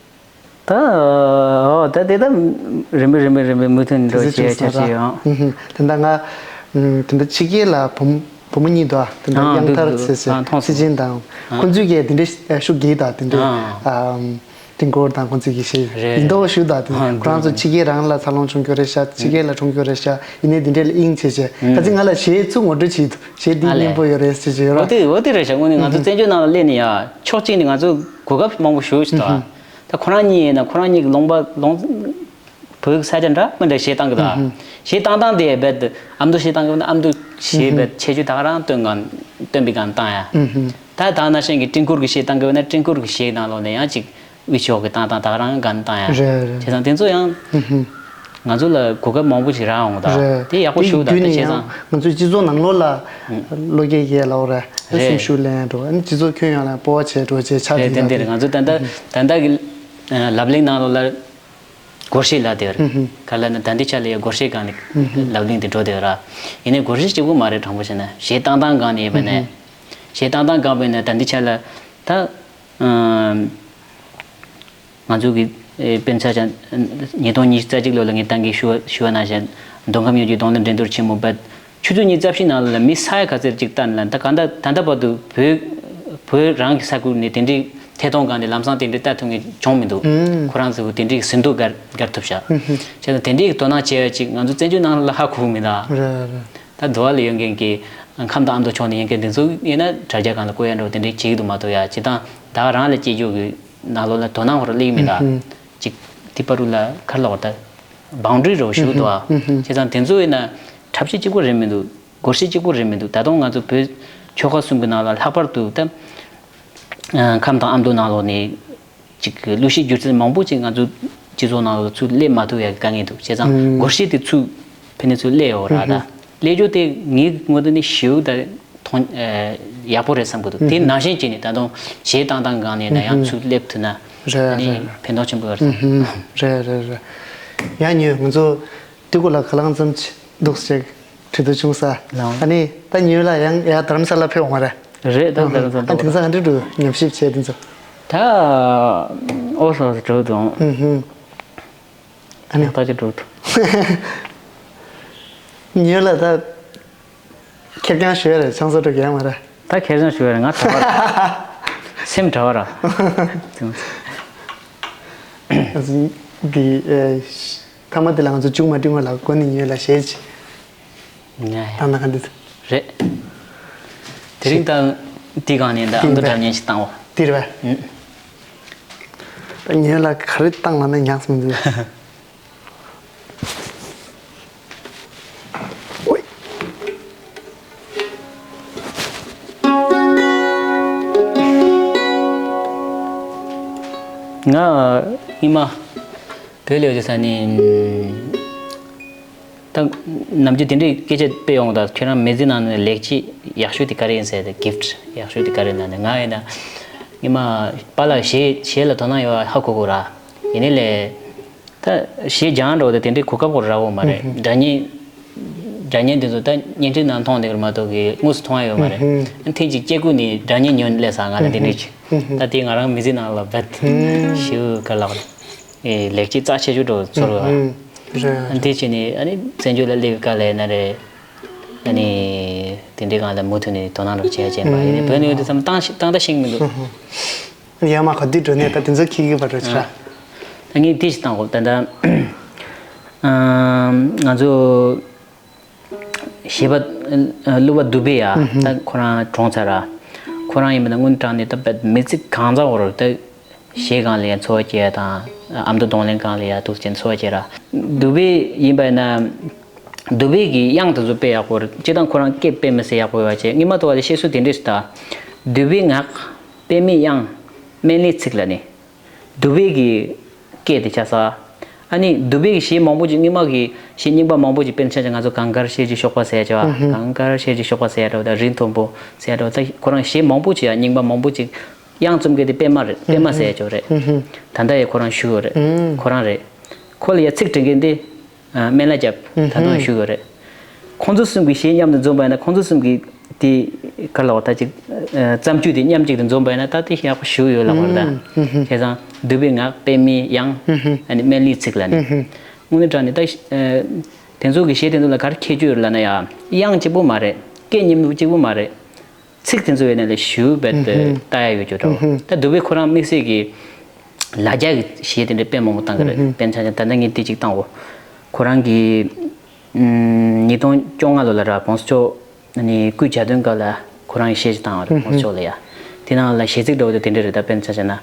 ད་འོ་ད་དེ་ད་རིམ་པས་རིམ་པས་རིམ་པས་མུ་མཐུད་འགྲོ་བྱས་ཆ་ཆེ་ཡང་། ཧུམ་ཧུམ། དེ་འདྲ་ང་ཨུམ་དེ་འདྲ་ཕྱི་རྒྱལ་ལ་བུ་མོ་བུ་མོ་གཉིས་འདུག་ཨ། དེ་འདྲ་ཨ་གཡང་ཐར་འདུག་ཟེར་ཟེར་ཨ་མཐོང་ཚེ་སོང་། ཆེན་དང་ཨ་ཁོང་ཚོས་ཀྱི་དེ་འདྲ་ཤུགས་རྒྱས་དང་དེ་འདྲ་ཨ་ཨམ་ཏིང་ཀོར་དང་ཁོང་ཚོས་ཀྱི་ཞེས་རེད། ཡིན་མདོག་ཞུ་དང་དེ་ཨ་ཁོ་རང་ཚོ་འདུག་ཕྱི་རྒྱལ་རང་ལ་འཚར་ལོངས་བྱུང་རྒྱུ་རེད་ཤག་ཕྱི་རྒྱལ་ལ་འཁྲུངས་རྒྱུ་རེད་ཤག་ཡིན་ནའི་དེ་འདྲ་ལ་དབྱིངས་ཆེ་ཆེ་ཁ་ཚིག་ང་ལ་གཞས་ཚུར་ངོ་སྤྲོད་བྱེད་འདུག་གཞས་འདི་ཨ་ལས་སྙན་པོ་ཡོད་རེད་ཟེར་གྱི་ཡོད་ར། འོ་དེ་འོ་དེ་རེད་ཤག་དངོས་གནས་ང་ཚོ་ཨུ་ཧུ། བཙན་བྱོལ་ནང་ལ་སླེབས་ནས་ཡ་ཕྱོགས་གཅིག་ནས་ང་ཚོ་གོ་སྐབས་མང་པོ་ཞེ་པོ་ཞིག་འདུག་ཨ། ཨུ་ཧུ། ད་ཁོ་རང་གཉིས་ཡིན་ན་ཁོ་རང་གཉིས་ཀྱི་ལུང་པ་ལུང་བོད་ཀྱི་ས་ཆ་འདྲ་མི་འདྲ་གཞས་བཏང་གི་འདུག་ཨ། ཨུ་ཧུ། གཞས་བཏང་སྟངས་དེ་རྦད་དེ་ཨ་མདོ་གཞས་བཏང་གི་ཡོད་ན་ཨ་མདོ་གཞས་རྦད་ཆེ་ཆུང་ད་ག་རང་སྟོན་གང་སྟོན་པའི་སྒང་བཏང་ཡ། ཨུ་ཧུ། ད་ད་ནང་བཞིན་གྱི་ཀྲིང་ཀོར་གྱི་གཞས་བཏང་གི་ཡོད་ན་ཀྲིང་ཀོར་གྱི་གཞས་ནང་ལོགས་ནས་ཡང་ཅིག་དབུས་ཕྱོགས་ཀྱི་བཏང་སྟངས་ད་ག་རང་སྒང་བཏང་ཡ། རེད་རེད། བྱས་ཙང་དེ་ཚོ་ཡང་ཨུ་ཧུ། ང་ཚོ་ལ་གོ་སྐབས་མང་པོ་ཞིག་རག་འོང་ད། རེད། དེ་ཡག་པོ་དེ་ཞུ་ད་བརྒྱུད་དེ་ནས་བྱས་ཡང་ཙང་། ང་ཚོའི་སྤྱི་ཚོགས་ནང་ལོགས་ལ་ཨུ་བློ་སྐྱེད་རྒྱས་ལབ་རེད། རེད། སེམས་ཤུགས་ལེན་འགྲོ་ཨ་ནི་སྤྱི་ཚོགས་ཁྱོན་ཡོངས་ལ་སྤོབས་པ་བྱས་འགྲོ་བྱས་ཆགས་རེད། དེ་དེ་འདྲ་ལ་ང་ཚོ་ད་ལྟ་ཨུ་ཧུ། ད་ལྟ་གི་ལབ་གླེང་ནང་ལོགས་ལ་སྒོར་གཞས་ལབ་དེ་རེད། ཨུ་ཧུ། ག་ལ་ན་ད་འདི་ཆ་ལ་ཡ་སྒོར་གཞས་སྒང་ནས་ཨུ་ཧུ། ལབ་གླེང་དེ་འགྲོ་དེ་ར། ཡིན་ནའི་སྒོར་གཞས་གཅིག་པུ་མ་རེད། དྲང་པོ་བཤད་ན་གཞས་བཏང་སྟངས་སྒང་ནས་ཡིན་པ་ནས། ཨུ་ཧུ། གཞས་བཏང་སྟངས་སྒང་པས་ན་ད་འདི་ཆ་ལ་ད། ཨམ། ང་ཚོ་གི་ཨེ་དཔེར་ན་ཆ་བཞག་ཉིས་སྟོང་ཉི་ཤུ་རྩ་གཅིག་ལོ་ལ་ངས་ཏང་གི་ཞུ་བ་ཞུ་བ་ནང་བཞིན་མདོ་ཁམས་ཡུལ་གྱི་རྡུང་ལེན་འགྲན་བསྡུར་ཆེན་མོ་པད་ཆུ་ཚོད་ཉི་ཤུ་རྩ་བཞི་ནང་ལ་མི་ས་ཡ་ག་ཚོད་ཅིག་བལྟས་ན་ད་ག་འདྲ་ད་ལྟ་བར་དུ་བོད་བོད་རང་གི་ས་ཁུལ་ནས་དེ་འདྲའི་ཐད་གཏོང་སྒང་ནས་ལམ་སང་དེ་འདྲའི་བལྟ་ཐུབ་མཁན་བྱུང་མི་འདུག་ཨུམ། ཁོ་རང་ཚོ་གི་དེ་འདྲའི་ཟིན་ཐོ་བརྒལ་བརྒལ་ཐུབ་ཤག་ཨུམ་ཧུམ། བྱས་ཙང་དེ་འདྲའི་དོ་སྣང་བྱེད་ཡ་ཅིག་ང་ཚོ་བཙན་བྱོལ་ནང་ལ་ཧ་གོ་གི་མི་འདུག་རེད་རེད། ད་འདུ་བ་ལ་ཡོད་མཁན་གྱི་ཁམས་དང་ཨ་མདོ་ཕྱོགས་ནས་ཡོད་མཁན་དེ་ཚོ་ཡིན་ན་དྲ་རྒྱ་སྒང་ལ་བཀོད་ཡ་འགྲོ་དེ་འདྲའི་བྱེད་ཀྱི་འདུག་མ་གཏོགས་ཡ་སྤྱིར་བཏང་ད་ག་རང་ལ་སྐྱེ་རྒྱུ་གི་ནང་ལོགས་ལ་དོ་སྣང་ཧོར་སླེབས་མི་འདུག་ཨུ་ཧུམ། ཅིག་དེ་བར་དུ་ལ་ག་རེ་ལབ་དགོས་རེད་ད་བའུན་ཌ་རི་རེ་བ་ཞུ་གི་འདུག་ཨ། ཨུ་ཧུམ། བྱས་ཙང་དེ་ཚོ་ཡིན་ན་འཁྲབ་གཞས་གཅིག་པུ་རེད་མི་འདུག་སྒོར་གཞས་གཅིག་པུ་རེད་མི་འདུག་ད་དུང་ང་ཚོ་བོད་ཆོལ་ཁ་གསུམ་གྱི་ནང་ལ་ལྷག་པར་དུ་ད་ཁམས་དང་ཨ་མདོ་ནང་ལོགས་ནས་ཅིག་གི་གླུ་གཞས་སྒྱུ་རྩལ་མང་པོ་ཅིག་ང་ཚོ་སྤྱི་ཚོགས་ནང་ལ་ཚུར་སླེབས་མ་ཐུབ་ཡ་གི་དཀའ་ངལ་འདུག་བྱས་ཙང་ཨུམ། སྒོར་གཞས་དེ་ཚུར་ཕན་ནས་ཚུར་སླེབས་ཡོད་ར་ད། ཨུ་ཧུ། སླེབས་རྒྱུ་དེ་ངའི་ངོས་ནས་ཞེ་པོ་ད་མཐོང་ཨེ་ཡག་པོ་རེད་བསམ་གི་འདུག་དེ་ཨུ་ཧུ། ནང་བཞིན་བྱས་ནས་ད་དུང་གཞས་བཏང་སྟངས་སྒང་ནས་ན་ཡང་ཨུ་ཧུ། ཚུར་སླེབས་ཐུབ་ན་རེད་ཨ་ནི་རེད་རེད། ཕན་ཐོགས་ཆེན་པོ་ཡོད་རེད་བསམ། ཨུ་ཧུ། རེད་རེད་རེད། ཡང་ཉོས་ང་ཚོ་དུས་གོ་ལ་ག་ལང་ཙམ་ཅིག་འདུག་ཅིག་དྲི་དུ་བྱུང་ས། ལའང་། ཨ་ནི་ད་ཉོས་ལ་ཡང་ཡ་དྷ་རམ་ས་ལ་ཕེབས་འོང་བ་རེད། རེད་ད་དྷ་རམ་ས་ལ། ཨ་དེང་སང་ཧ་འདྲི་འགྲོ་ཉམས་ཞིབ་བྱས་དེ་ཚོ། ད་ཨོ་སོ་སོ་འགྲོ་དང་། ཨུ་ཧུ། ཨ་ནི་ད་ཅི་འགྲོ་དང་། ཉོས་ལ་ད་ཁེར་རྐྱང་ཞུ་ཡ་རེད་ཆང་ས་འགྲོ་གི་ཡ་མ་རེད། ད་ཁེར་རྐྱང་ཞུ་ཡ་རེད་ང་གྲྭ་པ་ར། སེམས་གྲྭ་པ་ར། འདི་ཨེ། ཐ་མ་དེ་ལ་ང་ཚོ་ཅུང་མ་ཀྲིང་བ་ལ་གོ་ནི་ཉོས་ལ་ཞེས་ཅི། ང་ཡ། ད་ན་ག་འདི་ཚོ། རེད། དེ་རིང་ད་དེ་གང་ནས་ད་ཨ་མདོ་འདྲ་ཉན་ཞིག་བཏང་བ། དེ་རེད་པས། ད་ཉོས་ལ་ག་རེ་བཏང་ལ་ན་ཉག་སོང་འདུག་ཨོའི། ང་ཉི་མ་བོད་ལས་ཡོད་ས་ནས་ད་ནམ་རྒྱུན་དེ་འདྲའི་སྐད་ཆ་དཔེ་ཡོང་ད་ཁྱོད་རང་མི་ཚེ་ནང་ནས་ལེགས་སྐྱེས་ཡག་ཤོས་དེ་ག་རེ་ཡིན་ཟེར་ཏེ་གིཕ་ཊི་ཡག་ཤོས་དེ་ག་རེ་ཡིན་ན་ནི་ང་ཡིན་ན་ཉི་མ་པཱ་ལགས་གཞས་གཞས་ལ་དོ་སྣང་ཡོད་ཧ་གོ་གོ་ར་ཡིན་ནའི་ལས། ད་གཞས་སྦྱང་འགྲོ་དེ་དེ་འདྲའི་གོ་སྐབས་ཁོ་ར་བོ་མ་རེད། སྒྲ་སྙན་སྒྲ་སྙན་དེ་ཚོ་ད་བརྙན་འཕྲིན་ནང་མཐོང་དེ་གར་མ་གཏོགས་གི་དངོས་སུ་མཐོང་ཡ་ཡོད་མ་རེད། ཐེངས་གཅིག་སྐྱེ་རྒུ་ནས་སྒྲ་སྙན་ཉོན་སླེབས་སོང་ང་ལ་དེ་འདྲའི་ཅིག་ད་དེ་ང་རང་མི་ཚེ་ནང་ལ་བད་ཞིའུ་ག་ལག་ལེགས་སྐྱེས་རྩ་ཆེ་ཤོས་འགྲོ་ཚོར་བ། དེ་བྱས་ནས་ཨ་ནི་བཙན་བྱོལ་ལ་སླེབས་ག་ལས་ན་རེད། ཨ་ནི་ དེ་འདྲའི་སྒང་ལ་མུ་མཐུད་ནས་དོ་སྣང་རོགས་བྱས་བྱས་པ་ཡིན་ནའི་བོད་ནས་ཡོད་དུས་ཙམ་བཏང་ཤི་བཏང་ད་ཤེས་མི་འདུག་ཡ་མ་ག་དུས་འགྲོ་ནས་ད་དེ་ཚོ་ཁྱི་གི་བར་རོ་ཆ། ད་ངས་དེ་ཞིག་བཏང་གོ་ད་ད། ང་ཚོ་གཞས་པ་གླུ་བ་དུ་བྷེ་ཡ་ད་ཁོ་རང་གྲོངས་ཚར་ར། ཁོ་རང་ཡིན་པ་ན་དངོས་གནས་དྲང་གནས་ད་དཔེ་མི་ཚེ་གང་ཚ་བོར་ད། གཞས་སྒང་ལ་ཡ་འཚོ་བ་སྐྱེལ་ཡ་དང་ཨ་མདོ་གདོང་ལེན་སྒང་ལ་ཡ་འདུག་ཅེས་འཚོ་བ་སྐྱེལ་ར། དུ་བྷེ་ཡིན་པ་ཡིན་ན། དུ་བྷེ་གི་དབྱངས་དེ་ཚོ་དཔེ་ཡག་པོ་རེད། སྤྱིར་བཏང་ཁོ་རང་སྐད་དཔེ་མི་སྲིད་ཡག་པོ་ཡོད་པ་བྱས། སྔོན་མ་དུ་བ་ལ་བཤད་སྲོལ་དེ་འདྲས་སུ་ད། དུ་བྷེ་ངག་པད་མའི་དབྱངས། སྨན་བླའི་ཚིག་ལ་ནི། དུ་བྷེ་གི་སྐད་དེ་ཆགས་ས། ཨ་ནི་དུ་བྷེ་གི་གཞས་མང་པོ་ཅིག་སྔོན་མ་གི་གཞས་རྙིང་པ་མང་པོ་ཅིག་དཔེར་ན་ཆ་བཞག་ང་ཚོ་གངས་དཀར་ཤེལ་གྱི་གཤོག་པ་ཟེར་ཡ་ཅིག་བ། གངས་དཀར་ཤེལ་གྱི་གཤོག་པ་ཟེར་ཡ་འདྲ་བོ་དང་རི་མཐོན་པོ་ཟེར་ཡ་འདྲ་བོ་ད་ཁོ་རང་གཞས་མང་པོ་ཅིག་ཡ་རྙིང་པ་མང་པོ་ཅིག་དབྱངས་རྩོམ་མཁན་དེ་པད་མ་རེད། པད་མ་ཟེར་ཡ་ཅིག་རེད། ད་ལྟ་ཡ་ཁོ་རང་བཞུགས་ཡོད་རེད། ཁོ་རང་རེད། ཁོ་ལ་ཡ་ཚིག་འབྲི་མཁན་དེ། སྨན་བླ་སྐྱབས་ད་དུང་བཞུགས་ཡོད་རེད། ཁོང་ཚོ་གསུམ་གྱི་གཞས་མཉམ་དུ་འཛོམས་པ་ཡིན་ན། ཁོང་ཚོ་གསུམ་གྱི་དེ་ག་ལ་བ་ད་ཅིག་བརྩམས་ཆོས་དེ་མཉམ་གཅིག་ཏུ་འཛོམས་པ་ཡིན་ན་ད་དེ་ཡག་པོ་ཞེ་པོ་ཡོད་ལབ་པ་རེད་ད། བྱས་ཙང་དུ་བྷེ་ངག་པད་མའི་དབྱངས། ཨ་ནི་སྨན་བླའི་ཚིག་ལ་ནི། དངོས་གནས་དྲང་གནས་ད་དེ་ཚོ་གི་གཞས་དེ་ཚོ་ལ་ག་རེ་ཁྱད་ཆོས་ཡོད་ལབ་ན་ཡ་དབྱངས་གཅིག་པོ་མ་རེད། སྐད་སྙན་པོ་གཅིག་པོ་མ་རེད། ཚིག་དེ་ཚོ་ཡོད་ནས་ལས་ཞུ་བེད་དེ་ལྟ་ཡ་ཡོད་ཅོ་འདྲ་བོ། ད་དུ་བྷེ་ཁོ་རང་དམིགས་བསལ་གྱི་ལ་རྒྱ་གི་གཞས་དེ་འདྲ་དཔེ་མང་པོ་བཏང་གི་རེད། དཔེར་ན་ཆ་བཞག་ད་ལྟ་ངས་དེ་གཅིག་བཏང་གོ། ཁོ་རང་གི་ཉིས་སྟོང་བཅོ་ལྔ་ལོ་ལ་ར་གོང་ས་མཆོག་ནི་སྐུའི་གྱ་སྟོན་སྐབས་ལ་ཁོ་རང་གི་གཞས་ཅིག་བཏང་བ་རེད། གོང་ས་མཆོག་ལ་ཡ། དེ་ནང་ལ་གཞས་ཚིག་འདྲ་བོ་དེ་དེ་འདྲ་རེད། ད་དཔེར་ན་ཆ་བཞག་ན།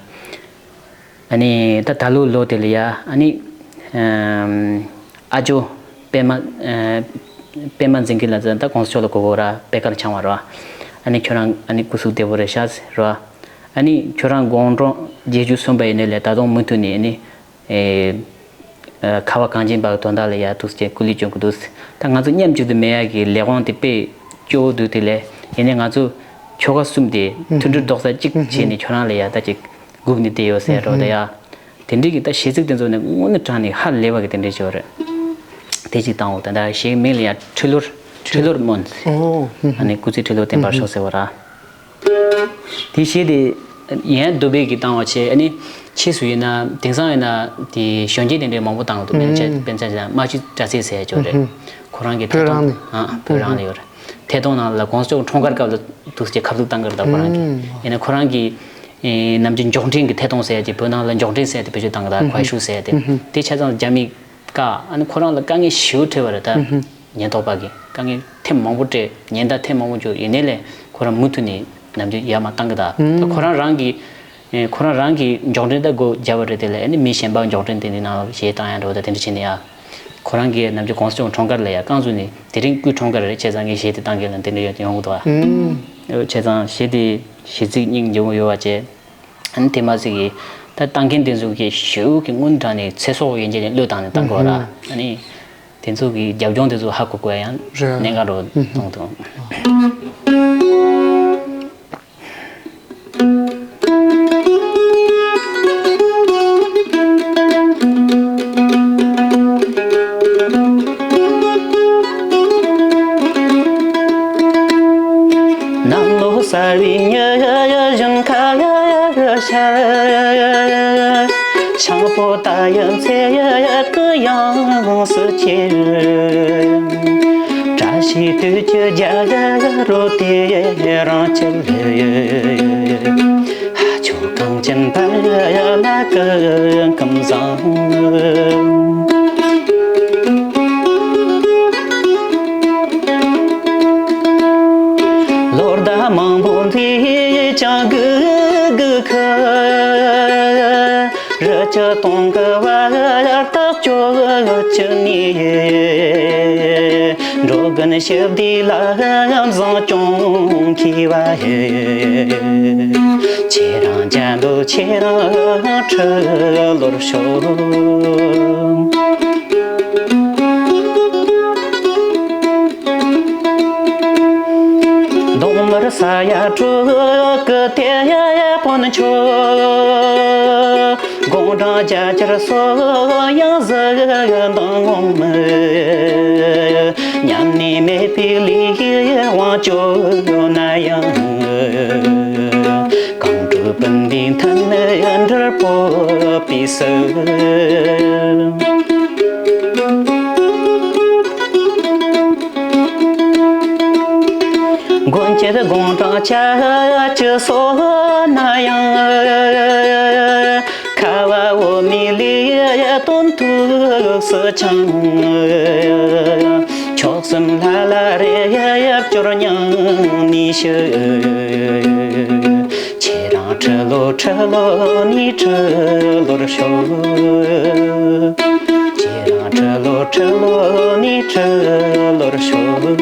ཨ་ནི་ད་ད་ལོ་ལོ་དེ་ལ་ཡ་ཨ་ནི་ཨ་ཅོ་པད་མ་པད་མ་འཛིན་གྱི་ལ་ད་གོང་ས་མཆོག་ལ་གོ་གོ་ར་པད་དཀར་འཆང་བ་ར། ཨ་ནི་ཁྱོད་རང་ཨ་ནི་སྐུ་གཟུགས་བདེ་པོ་རེད་ཤག་ཟེར་ར། ཨ་ནི་ཁྱོད་རང་དགུང་གྲངས་བརྒྱད་ཅུ་སོན་པ་ཡིན་ནའི་ལས་ད་དུང་མུ་མཐུད་ནས་ཨ་ནི་ཁ་བ་གངས་ཅན་པ་གི་དོན་དག་ལ་ཡ་འདུག་ཅེས་སྐུ་ལས་སྐྱོན་གྱི་འདུག་ད་ང་ཚོ་མཉམ་གཅིག་ཏུ་མེད་ཡ་གི་ལས་དབང་དེ་དཔེ་སྐྱོ་བོ་འདུག་དེ་ལས་ཡིན་ནའི་ང་ཚོ་ཆོལ་ཁ་གསུམ་དེ་མཐུན་སྒྲིལ་རྡོག་རྩ་གཅིག་བྱས་ནས་ཁྱོད་རང་ལ་ཡ་ད་ཅིག་སྒུག་ནས་བསྡད་ཡོད་ཟེར་རོ། ད་ཡ་དེ་འདྲའི་གི་ད་གཞས་ཚིག་དེ་ཚོ་ནི་དངོས་གནས་དྲང་ནས་ཧ་ལས་པ་གི་དེ་འདྲའི་བྱས་པ་རེད། དེ་གཅིག་བཏང་འོ། ད་ད་གཞས་མིང་ལ་ཡ་ཁྲི་ལོར་ཁྲི་ལོར་སྨོན། ཨ་ནི་སྐུ་ཚེ་ཁྲི་ལོ་བརྟན་པར་ཤོག་ཟེར་བ་ར། དེ་གཞས་དེ་ཡན་དུ་བྷེ་གི་བཏང་བ་བྱས། ཨ་ནི་ཕྱིས་སུ་ཡིན་ན་དེང་སང་ཡིན་ན་དེ་གཞོན་སྐྱེས་དེ་འདྲའི་མང་པོ་བཏང་འདུག་དཔེར་ན་ཆ་དཔེར་ན་ཆ་བཞག་ན་རྨ་ཆུ་དྲ་ཚིགས་ཟེར་ཡ་ཅིག་ཡོད་རེད། ཁོ་རང་གི་ཐད་བོད་རང་གཏོང་ནས། ཨ་བོད་རང་ལ་ཡོད་རེད། ཐད་གཏོང་ནང་ལ་གོང་ས་མཆོག་འཁྲུངས་སྐར་སྐབས་ལ་འདུག་ཅེས་ཁ་ཐུག་བཏང་གི་རེད། ད་ཁོ་རང་གི་ཡིན་ན་ཁོ་རང་གི་ནམ་རྒྱུན་མགྱོགས་འཕྲིན་གི་ཐད་གཏོང་ཟེར་ཡ་ཅིག་བོད་ནང་ལ་མགྱོགས་འཕྲིན་ཟེར་ཡ་དེ་བེད་སྤྱོད་བཏང་གི། ད་ཁོའི་ཤུགས་ཟེར་ཡ་དེ་དེ་ཆ་ཚང་རྒྱ་མི་བཀག་ཨ་ནི་ཁོ་རང་ལ་དཀའ་ངལ་ཞེ་པོ་འཕྲད་པ་རེད་ད། ཉེན་རྟོག་པ་གིས་དཀའ་ངལ་ཐེངས་མང་པོ་སྤྲད། ཉེན་བརྡ་ཐེངས་མང་པོ་བཅོལ། ཡིན་ནའི་ལས་ཁོ་རང་མུ་མཐུད་ནས་ནམ་རྒྱུན་ཡར་མར་བཏང་གི། ད་ད་ཁོ་རང་རང་གི་ཁོ་རང་རང་གི་མགྱོགས་འཕྲིན་ད་སྒོ་བརྒྱབ་པ་རེད། དེ་ལས་ཨ་ནི་མི་གཞན་པ་མགྱོགས་འཕྲིན་དེ་འདི་ནང་གཞས་བཏང་ཡ་འགྲོ་ད་དེ་འདྲ་བྱས་ནས་ཡ། ཁོ་རང་གིས་ནམ་རྒྱུན་གོང་ས་མཆོག་འཁྲུངས་སྐར་ལ་ཡ་རྐང་བཙུགས་ནས་དེ་རིང་སྐུ་འཁྲུངས་སྐར་རེད། བྱས་ཙང་ངས་གཞས་དེ་བཏང་གི་ལ་དེ་འདྲ་ཡོང་གི་འདུག་ཨ། བྱས་ཙང་གཞས་དེ་གཞས་ཚིག་སྙིང་རྗེ་པོ་ཡོད་པ་བྱས། ཨ་ནི་དེ་མ་ཟད་ཀྱི་ད་བཏང་མཁན་དེ་ཚོ་གི་ཞེ་པོ་གི་དངོས་གནས་དྲང་ནས་ཚེ་སྲོག་ཡན་ཆད་ནས་བློས་བཏང་ནས་བཏང་དགོས་ར། ཨ་ནི་དེ་ཚོ་གི་རྒྱབ་ལྗོངས་དེ་ཚོ་ཧ་གོ་དགོས་ཡ་ཡང་གནད་འགག་འགྲོ་གཏོང་དང་། ནམ་ལོ་གསར་བའི་ཉི་ཤར། ཆང་ཕོར་ད་ཡི་ཚལ་གྱི་ཡང་སུ་ཁྱེར། བཀྲ་ཤིས་དུས་ཀྱི་རྒྱལ་རོ་དེ་རང་ཆེ། ཆོས་གངས་ཅན་པ་ལ་ཀུན་ཁམས་བཟང་། ལོ་ཟླ་མང་པོ་འདི་ཀྱང་སྒུག་སྒུག་གི། རི་ཆུ་སྟོང་གི་བར་ཐག་གཅོད་ཀྱི་ནས། འགྲོ་མགོན་ཞི་བདེའི་ལམ་བཟང་སྐྱོང་མཁས་པ། ཁྱེད་རང་འཇམ་པོ་ཁྱེད་རང་ཁྲི་ལོར་ཤོག། གདོང་དམར་ས་ཡ་དྲུག་གི་དེད་དཔོན་མཆོག། དགུང་གྲངས་བརྒྱད་ཅུར་སོན་ཡང་གཟི་མདངས་ངོམས། མཉམ་ནས་མེད་པའི་ལས་དབང་བཅོལ་ན་ཡང་། གངས་ཕྲུག་སྤུན་ཟླའི་མཐུན་སྒྲིལ་སྤོབས་པའི་སྲོལ། ན་ཡང་། ཁ་བ་འོ་མའི་ལས་དོན་ཐུགས་སུ་འཆང་། མཆོག་གསུམ་ལྷ་ལ་རེ་སྐྱོར་སྙིང་ནས་ཞུ། ཁྱེད་རང་ཁྲི་ལོ་ཁྲི་ལོ་ནས་ཁྲི་ལོར་ཤོག། ཁྱེད་རང་ཁྲི་ལོ་ཁྲི་ལོ་ནས་ཁྲི་ལོར་ཤོག།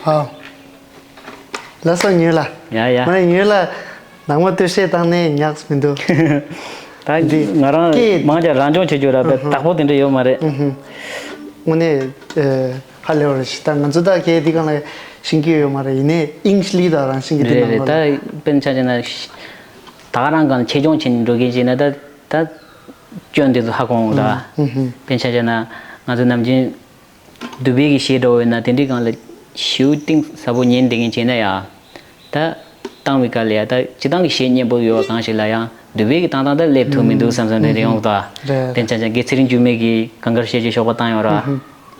ཧའོ། ལགས་སོ་ཉོན་ལ། ཡ་ཡ། མ་ཉོན་ལ། ནང་མ་སྟོད་གཞས་བཏང་ནས་ཉག་མི་འདུག་ད་འདི་ང་རང་སྐད་མང་ཆེ་རང་སྦྱོང་བྱེད་རྒྱུ་ར་བས། ཨུ་ཧུ། དག་པོ་དེ་འདྲ་ཡོད་མ་རེད། ཨུ་ཧུ། དངོས་གནས་ཨེ་ཧ་ལས་པ་རེད་ཤི། ད་ང་ཚོ་ད་སྐད་འདི་གང་ལ་ཤེས་ཀྱི་ཡོད་མ་རེད། ཡིན་ནའི་ཨིང་ལིཤ་ལི་ད་རང་ཤེས་ཀྱི་འདི་རེད་ནང་རེད། ལོགས་ད་དཔེར་ན་ཆ་བཞག་ན་ད་ག་རང་གང་ཆེད་སྦྱོང་བྱེད་འགྲོ་མཁན་བྱས་ན་ད་ད་སྐྱོན་དེ་ཚོ་ཧ་གོ་འོང་ད། ཨུ་ཧུ། དཔེར་ན་ཆ་བཞག་ན་ང་ཚོ་ནམ་རྒྱུན། དུ་བྷེ་གི་གཞས་འདྲ་བོ་ཡིན་ན་དེ་འདྲའི་སྒང་ལ་ཞེའུ་གཏིང་ཟབ་པོ་ཉན་བསྡད་མཁན་བྱས་ན་ཡང་། ད་བཏང་བའི་སྐབས་ལ་ཡང་ད་སྤྱིར་བཏང་གི་གཞས་སྙན་པོ་ཡོད་པ་གང་ཞིག་ལ་ཡང་དུ་བྷེ་གི་བཏང་སྟངས་ད་སླེབས་ཐུབ་མི་འདུག་བསམ་བསམ་དེ་འདྲ་ཡོང་གི་འདུག་རེད། དེ་ཆ་ཆ་དགེ་ཚེ་རིང་འགྱུར་མེད་ཀྱིས་གངས་དཀར་གཞས་བྱེས་ཞོགས་པ་བཏང་ཡོད་ར།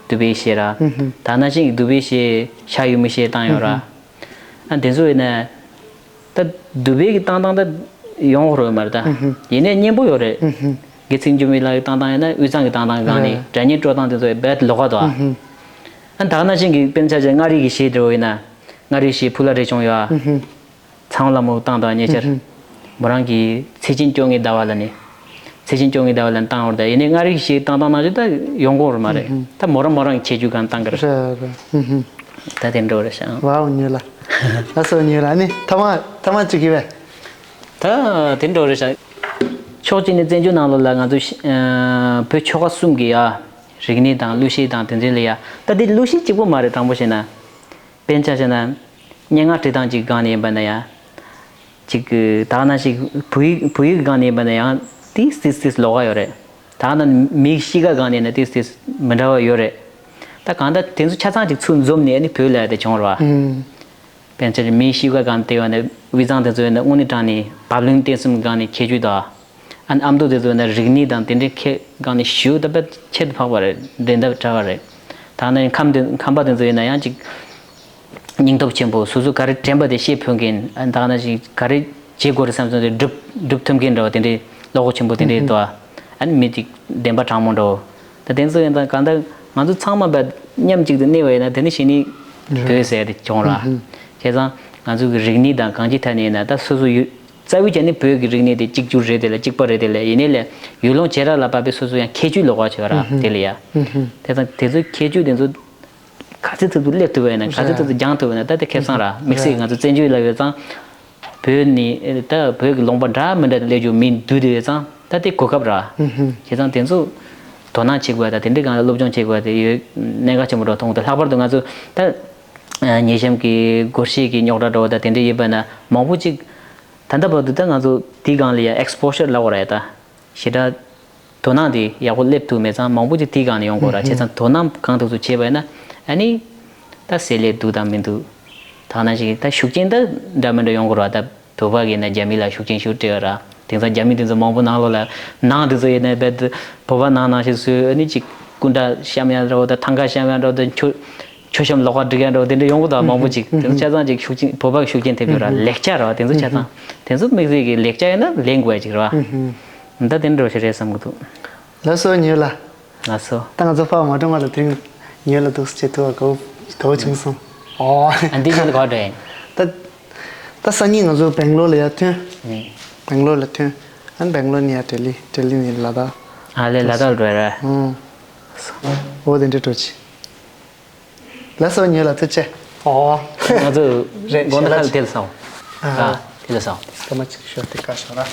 དུ་བྷེ་གི་གཞས་ར། ད་ནང་བཞིན་གྱི་དུ་བྷེ་གི་གཞས་ཤ་ཡུ་མི་གཞས་བཏང་ཡོད་ར། ཨ་དེ་ཚོ་ཡིན་ན། ད་དུ་བྷེ་གི་བཏང་སྟངས་ད་ཡོང་རོགས་མ་རེད་ད། ཨུ་ཧུ། ཡིན་ནའི་སྙན་པོ་ཡོད་རེད། ཨུ་ཧུ། དགེ་ཚེ་རིང་འགྱུར་མེད་ལགས་ཀྱི་བཏང་སྟངས་ཡིན་ན་དབུས་གཙང་གི་བཏང་སྟངས་སྒང་ནས་རེད། སྒྲ་སྙན་དཀྲོལ་སྟངས་དེ་ཚོ་རྦད་ལོགས་ཀ་འདུག་ཨ། ཨུ་ཧུ། ཨ་ད་ག་ནང་བཞིན་གྱི་དཔེར་ན་ཆ་བཞག་མངའ་རིས་ཀྱི་གཞས་འདྲ་བོ་ཡིན་ན། མངའ་རིས་གཞས་ཕུ་ལ་རས་ཆུང་ཡོད་ཨ། ཨུ་ཧུ། ཚངས་ལྷ་མོ་བཏང་དང་ཉེ་ཆར། ཨུ་ཧུ། མོ་རང་གི་ཚེ་ཆེན་བཅོ་ལྔའི་ཟླ་བ་ལ་ནི། ཚེ་ཆེན་བཅོ་ལྔའི་ཟླ་བ་ལ་བཏང་བར་ད་ཡིན་ནའི་མངའ་རིས་གཞས་བཏང་སྟངས་ནང་བཞིན་ད་ཡོང་གི་ཡོད་རེད་མ་རེད། ཨུ་ཧུ། ད་མོ་རང་མོ་རང་གི་ཁྱད་ཆོས་སྒང་བཏང་གི་རེད། རེད་རེད། ཨུ་ཧུ། ད་དེ་འདྲ་བོ་རེད་ཤག་ཝའོ་ཉོན་ལ། ལགས་སོ་ཉོན་ལ་ནི་ཐ་མ་ཐ་མ་གཅིག་གི་བས། ད་དེ་འདྲ་བོ་རེད་ཤག་ཕྱོགས་གཅིག་ནས་བཙན་བྱོལ་ནང་ལོགས་ལ་ང་ཚོ་ཤ་ཨ་བོད་ཆོལ་ཁ་གསུམ་གྱི་ཡ། རིག་གནས་དང་གླུ་གཞས་དང་དེ་ཚོ་ལ་ཡ། ད་དེ་གླུ་གཞས་གཅིག་པོ་མ་རེད། དྲང་པོ་བཤད་ན། དཔེར་ན་ཆ་བཞག་ན། སྙན་ངག་འབྲི་སྟངས་ཀྱི་སྒང་ནས་ཡིན་པ་ན་ཡང་། ཅིག་གི་ད་ག་ནང་བཞིན་བོད་ཡིག་བོད་ཡིག་གི་སྒང་ནས་ཡིན་པ་ན་ཡང་ཏིས་ཏིས་ཏིས་ལོགས་ཀ་ཡོད་རེད། ད་ག་ནང་མིའི་གཤིས་ཀ་སྒང་ནས་ཡིན་ན་ཏིས་ཏིས་མི་འདྲ་བ་ཡོད་རེད། ད་གང་ལྟར་དེ་ཚོ་ཆ་ཚང་ཅིག་ཚུར་འཛོམས་ནས་ནི་བོད་ལ་དེ་བྱུང་རེད་བ། ཨུམ། དཔེར་ན་ཆ་བཞག་མིའི་གཤིས་ཀ་སྒང་དེ་ཡོད་ན་དབུས་གཙང་དེ་ཚོ་ཡོད་ན་དངོས་གནས་དྲང་ནས་བབ་བརླིང་བརྟན་གསུམ་སྒང་ནས་ཁྱད་ཆོས་དང་། ཨ་ཨ་མདོ་དེ་ཚོ་ཡིན་ན་རིག་གནས་དང་དེ་འདྲའི་ཁྱད་སྒང་ནས་ཞེ་པོ་ད་དཔེ་ཁྱད་དུ་འཕགས་པ་རེད། འགྲན་ཟླ་བྲལ་བ་རེད། ད་ནི་ཁམས་དེ་ཁམས་པ་དེ་ཚོ་ཡིན་ན་ཡང་ཅིག་སྙིང་སྟོབས་ཆེན་པོ་སོ་སོ་ག་རེ་དྲན་པ་དེ་བཤད་ཕོད་མཁན། ཨ་ད་ནི་ཅིག་ག་རེ་བྱེད་དགོས་རེད་བསམ་སོང་དེ་སྒྲུབ་སྒྲུབ་ཐུབ་མཁན་འདྲ་བ་དེ་འདྲའི་བློ་ཁོག་ཆེན་པོ་དེ་འདྲའི་ཨུ་ཧུ། འདུག་ཨ་ནི་མི་ཅིག་བདེན་པ་དྲང་མོ་འདྲ་བོ། ད་དེ་ཚོ་ཡིན་ད་གང་ལྟར་ང་ཚོ་ཚང་མ་བས་མཉམ་གཅིག་ཏུ་གནས་པ་ཡིན་ན་དེ་ནི་གཞི་ནས་རེད། བོད་ཟེར་དེ་བྱུང་ར། ཨུ་ཧུ། བྱས་ཙང་ང་ཚོ་གི་རིག་གནས་དང་གང་ཅིའི་ཐད་ནས་ཡིན་ན་ད་སོ་སོ་ཡུལ། རྩ་བའི་ཆ་ནས་བོད་ཀྱི་རིག་གནས་དེ་གཅིག་གྱུར་རེད་དེ་ལ་གཅིག་པ་རེད་དེ་ལ་ཡིན་ནའི་ལས་ཡུལ་ལུང་བྱེ་བྲག་ལ་དཔག་པའི་སོ་སོ་ཡང་ཁྱད་ཆོས་ལོགས་ཀ་བྱེད་པ་ར་དེ་ལ་ཡ། དེ་དང་དེ་ཚོའི་ཁྱད་ཆོས་དེ་ཚོ་ག་ཚོད་ཐུབ་ཐུབ་སླེབས་ཐུབ་པ་ཡིན་ན་ག་ཚོད་ཐུབ་ཐུབ་སྦྱང་ཐུབ་པ་ཡིན་ན་ད་དེ་ཁེ་བཟང་ར་དམིགས་བསལ་ང་ཚོ་བཙན་བྱོལ་ལ་ཡོད་ཙང་བོད་ནི་ད་བོད་ཀྱི་ལུང་པ་འདྲ་མི་འདྲ་དུ་སླེབས་རྒྱུ་མི་འདུས་དེ་ཡོད་ཙང་ད་དེ་གོ་སྐབས་ར་བྱས་ཙང་དེ་ཚོ་དོ་སྣང་བྱེད་དགོས་ད་དེ་འདྲའི་སྒང་ལ་སློབ་སྦྱོང་བྱེད་དགོས་དེ་ཡོད་གནད་འགག་ཆེན་པོ་ར་མཐོང་དེ་ལྷག་པར་དུ་ང་ཚོ་ད། ཉེ་ཞམ་གྱི་སྒོར་གཞས་ཀྱི་རྙོག་དྲ་འདྲ་བོ་དང་དེ་འདྲ་ཡོད་པ་ན་མང་པོ་ཅིག་ད་ལྟ་བར་དུ་ད་ང་ཚོ་དེའི་སྒང་ལ་ཡང་ཨེག་སི་པོ་ཤར་ལབ་དགོས་རེད་ད། ཞེ་དྲག་དོ་སྣང་དེ་ཡག་པོ་སླེབས་ཐུབ་མེད་ཙང་མང་པོ་ཅིག་དེའི་སྒང་ལ་ཡོང་དགོས་ར་བྱས་ཙང་དོ་སྣང་གང་ཐུབ་ཐུབ་བྱས་པ་ཡིན་ན་ཨ་ནི་ད་བསྲེ་ལྷད་འདུག་དང་མི་འདུག་ད་ག་ནང་བཞིན་ད་ཤུགས་རྐྱེན་ད་འདྲ་མི་འདྲ་ཡོང་དགོས་ར་ད། བོད་པ་གིས་ན་རྒྱ་མི་ལ་ཤུགས་རྐྱེན་ཞེ་པོ་སྤྲད་ཡོད་ར། དེང་སང་རྒྱ་མི་དེ་ཚོ་མང་པོ་ནང་ལོགས་ལ་ནང་དེ་ཚོ་ཡིན་ན་རྦད་དེ་བོད་པ་ནང་ནང་བཞིན་བཟོས་ཨ་ནི་ཅིག་སྐུ་འདྲ་བཤམས་ཡ་འདྲ་བོ་དང་ཐང་ག་བཤམས་ཡ་འདྲ་བོ་དང་མཆོད་མཆོད་བཤམས་ལོགས་ཀ་སྒྲིག་ཡ་འདྲ་བོ་དེ་འདྲ་ཡོང་གི་འདུག་མང་པོ་ཅིག་དེ་ཚོ་ཆ་ཚང་ཅིག་ཤུགས་རྐྱེན་བོད་པ་གི་ཤུགས་རྐྱེན་ཐེབས་ཡོད་ར་ལེགས་ཆ་ར་བ་དེ་ཚོ་ཆ་ཚང་དེ་ཚོ་དམིགས་བསལ་གྱི་ལེགས་ཆ་ཡིན་ན་ལེན་དགོས་ཡ་ཅིག་ར་བ། ད་དེ་འདྲ་བོ་ཞིག་རེད་བསམ་གི་འདུག་ལགས་སོ་ཉོན་ལ། ལགས་སོ། ད་ང་ཚོ་ཕར་མ་འགྲོ་སྔོན་ལ་དེ་རིང་ཉོན་ལ་འདུག་སེ་བྱེད་ཐུབ་པ་དགའ་བོ་དགའ་བོ་བྱུང་སོང་། ཨོ། ཨ་འདི་ཉོན་ལ་ག་པར་འགྲོ་ཡིན། ད་ད་སང་ཉིན་ང་ཚོ་སྦེང་ལོར་ལ་ཡར་ཐོན། ཨུ། སྦེང་ལོར་ལ་ཐོན། ཨ་ནི་སྦེང་ལོར་ནས་ཡར་ལྡི་ལི་ལྡི་ལི་ནས་ལ་དྭགས། ཨ་ལེ་ལ་དྭགས་འགྲོ་ཡ་རེད། ཨུ། འོ་དེ་འདྲ་འགྲོ་ཅི། ལགས་སོ་ཉོན་ལ་ཐུགས་རྗེ་ཆེ། ཨོ། ང་ཚོ་རེད་དགོང་དག་ཁ་ལ་དེ་ལ་སོང་། ཨ། ཨ་དེ་ལ་སོང་། སྐར་མ་གཅིག་ཤོག་དེ་ཀ་ཤོག་ར།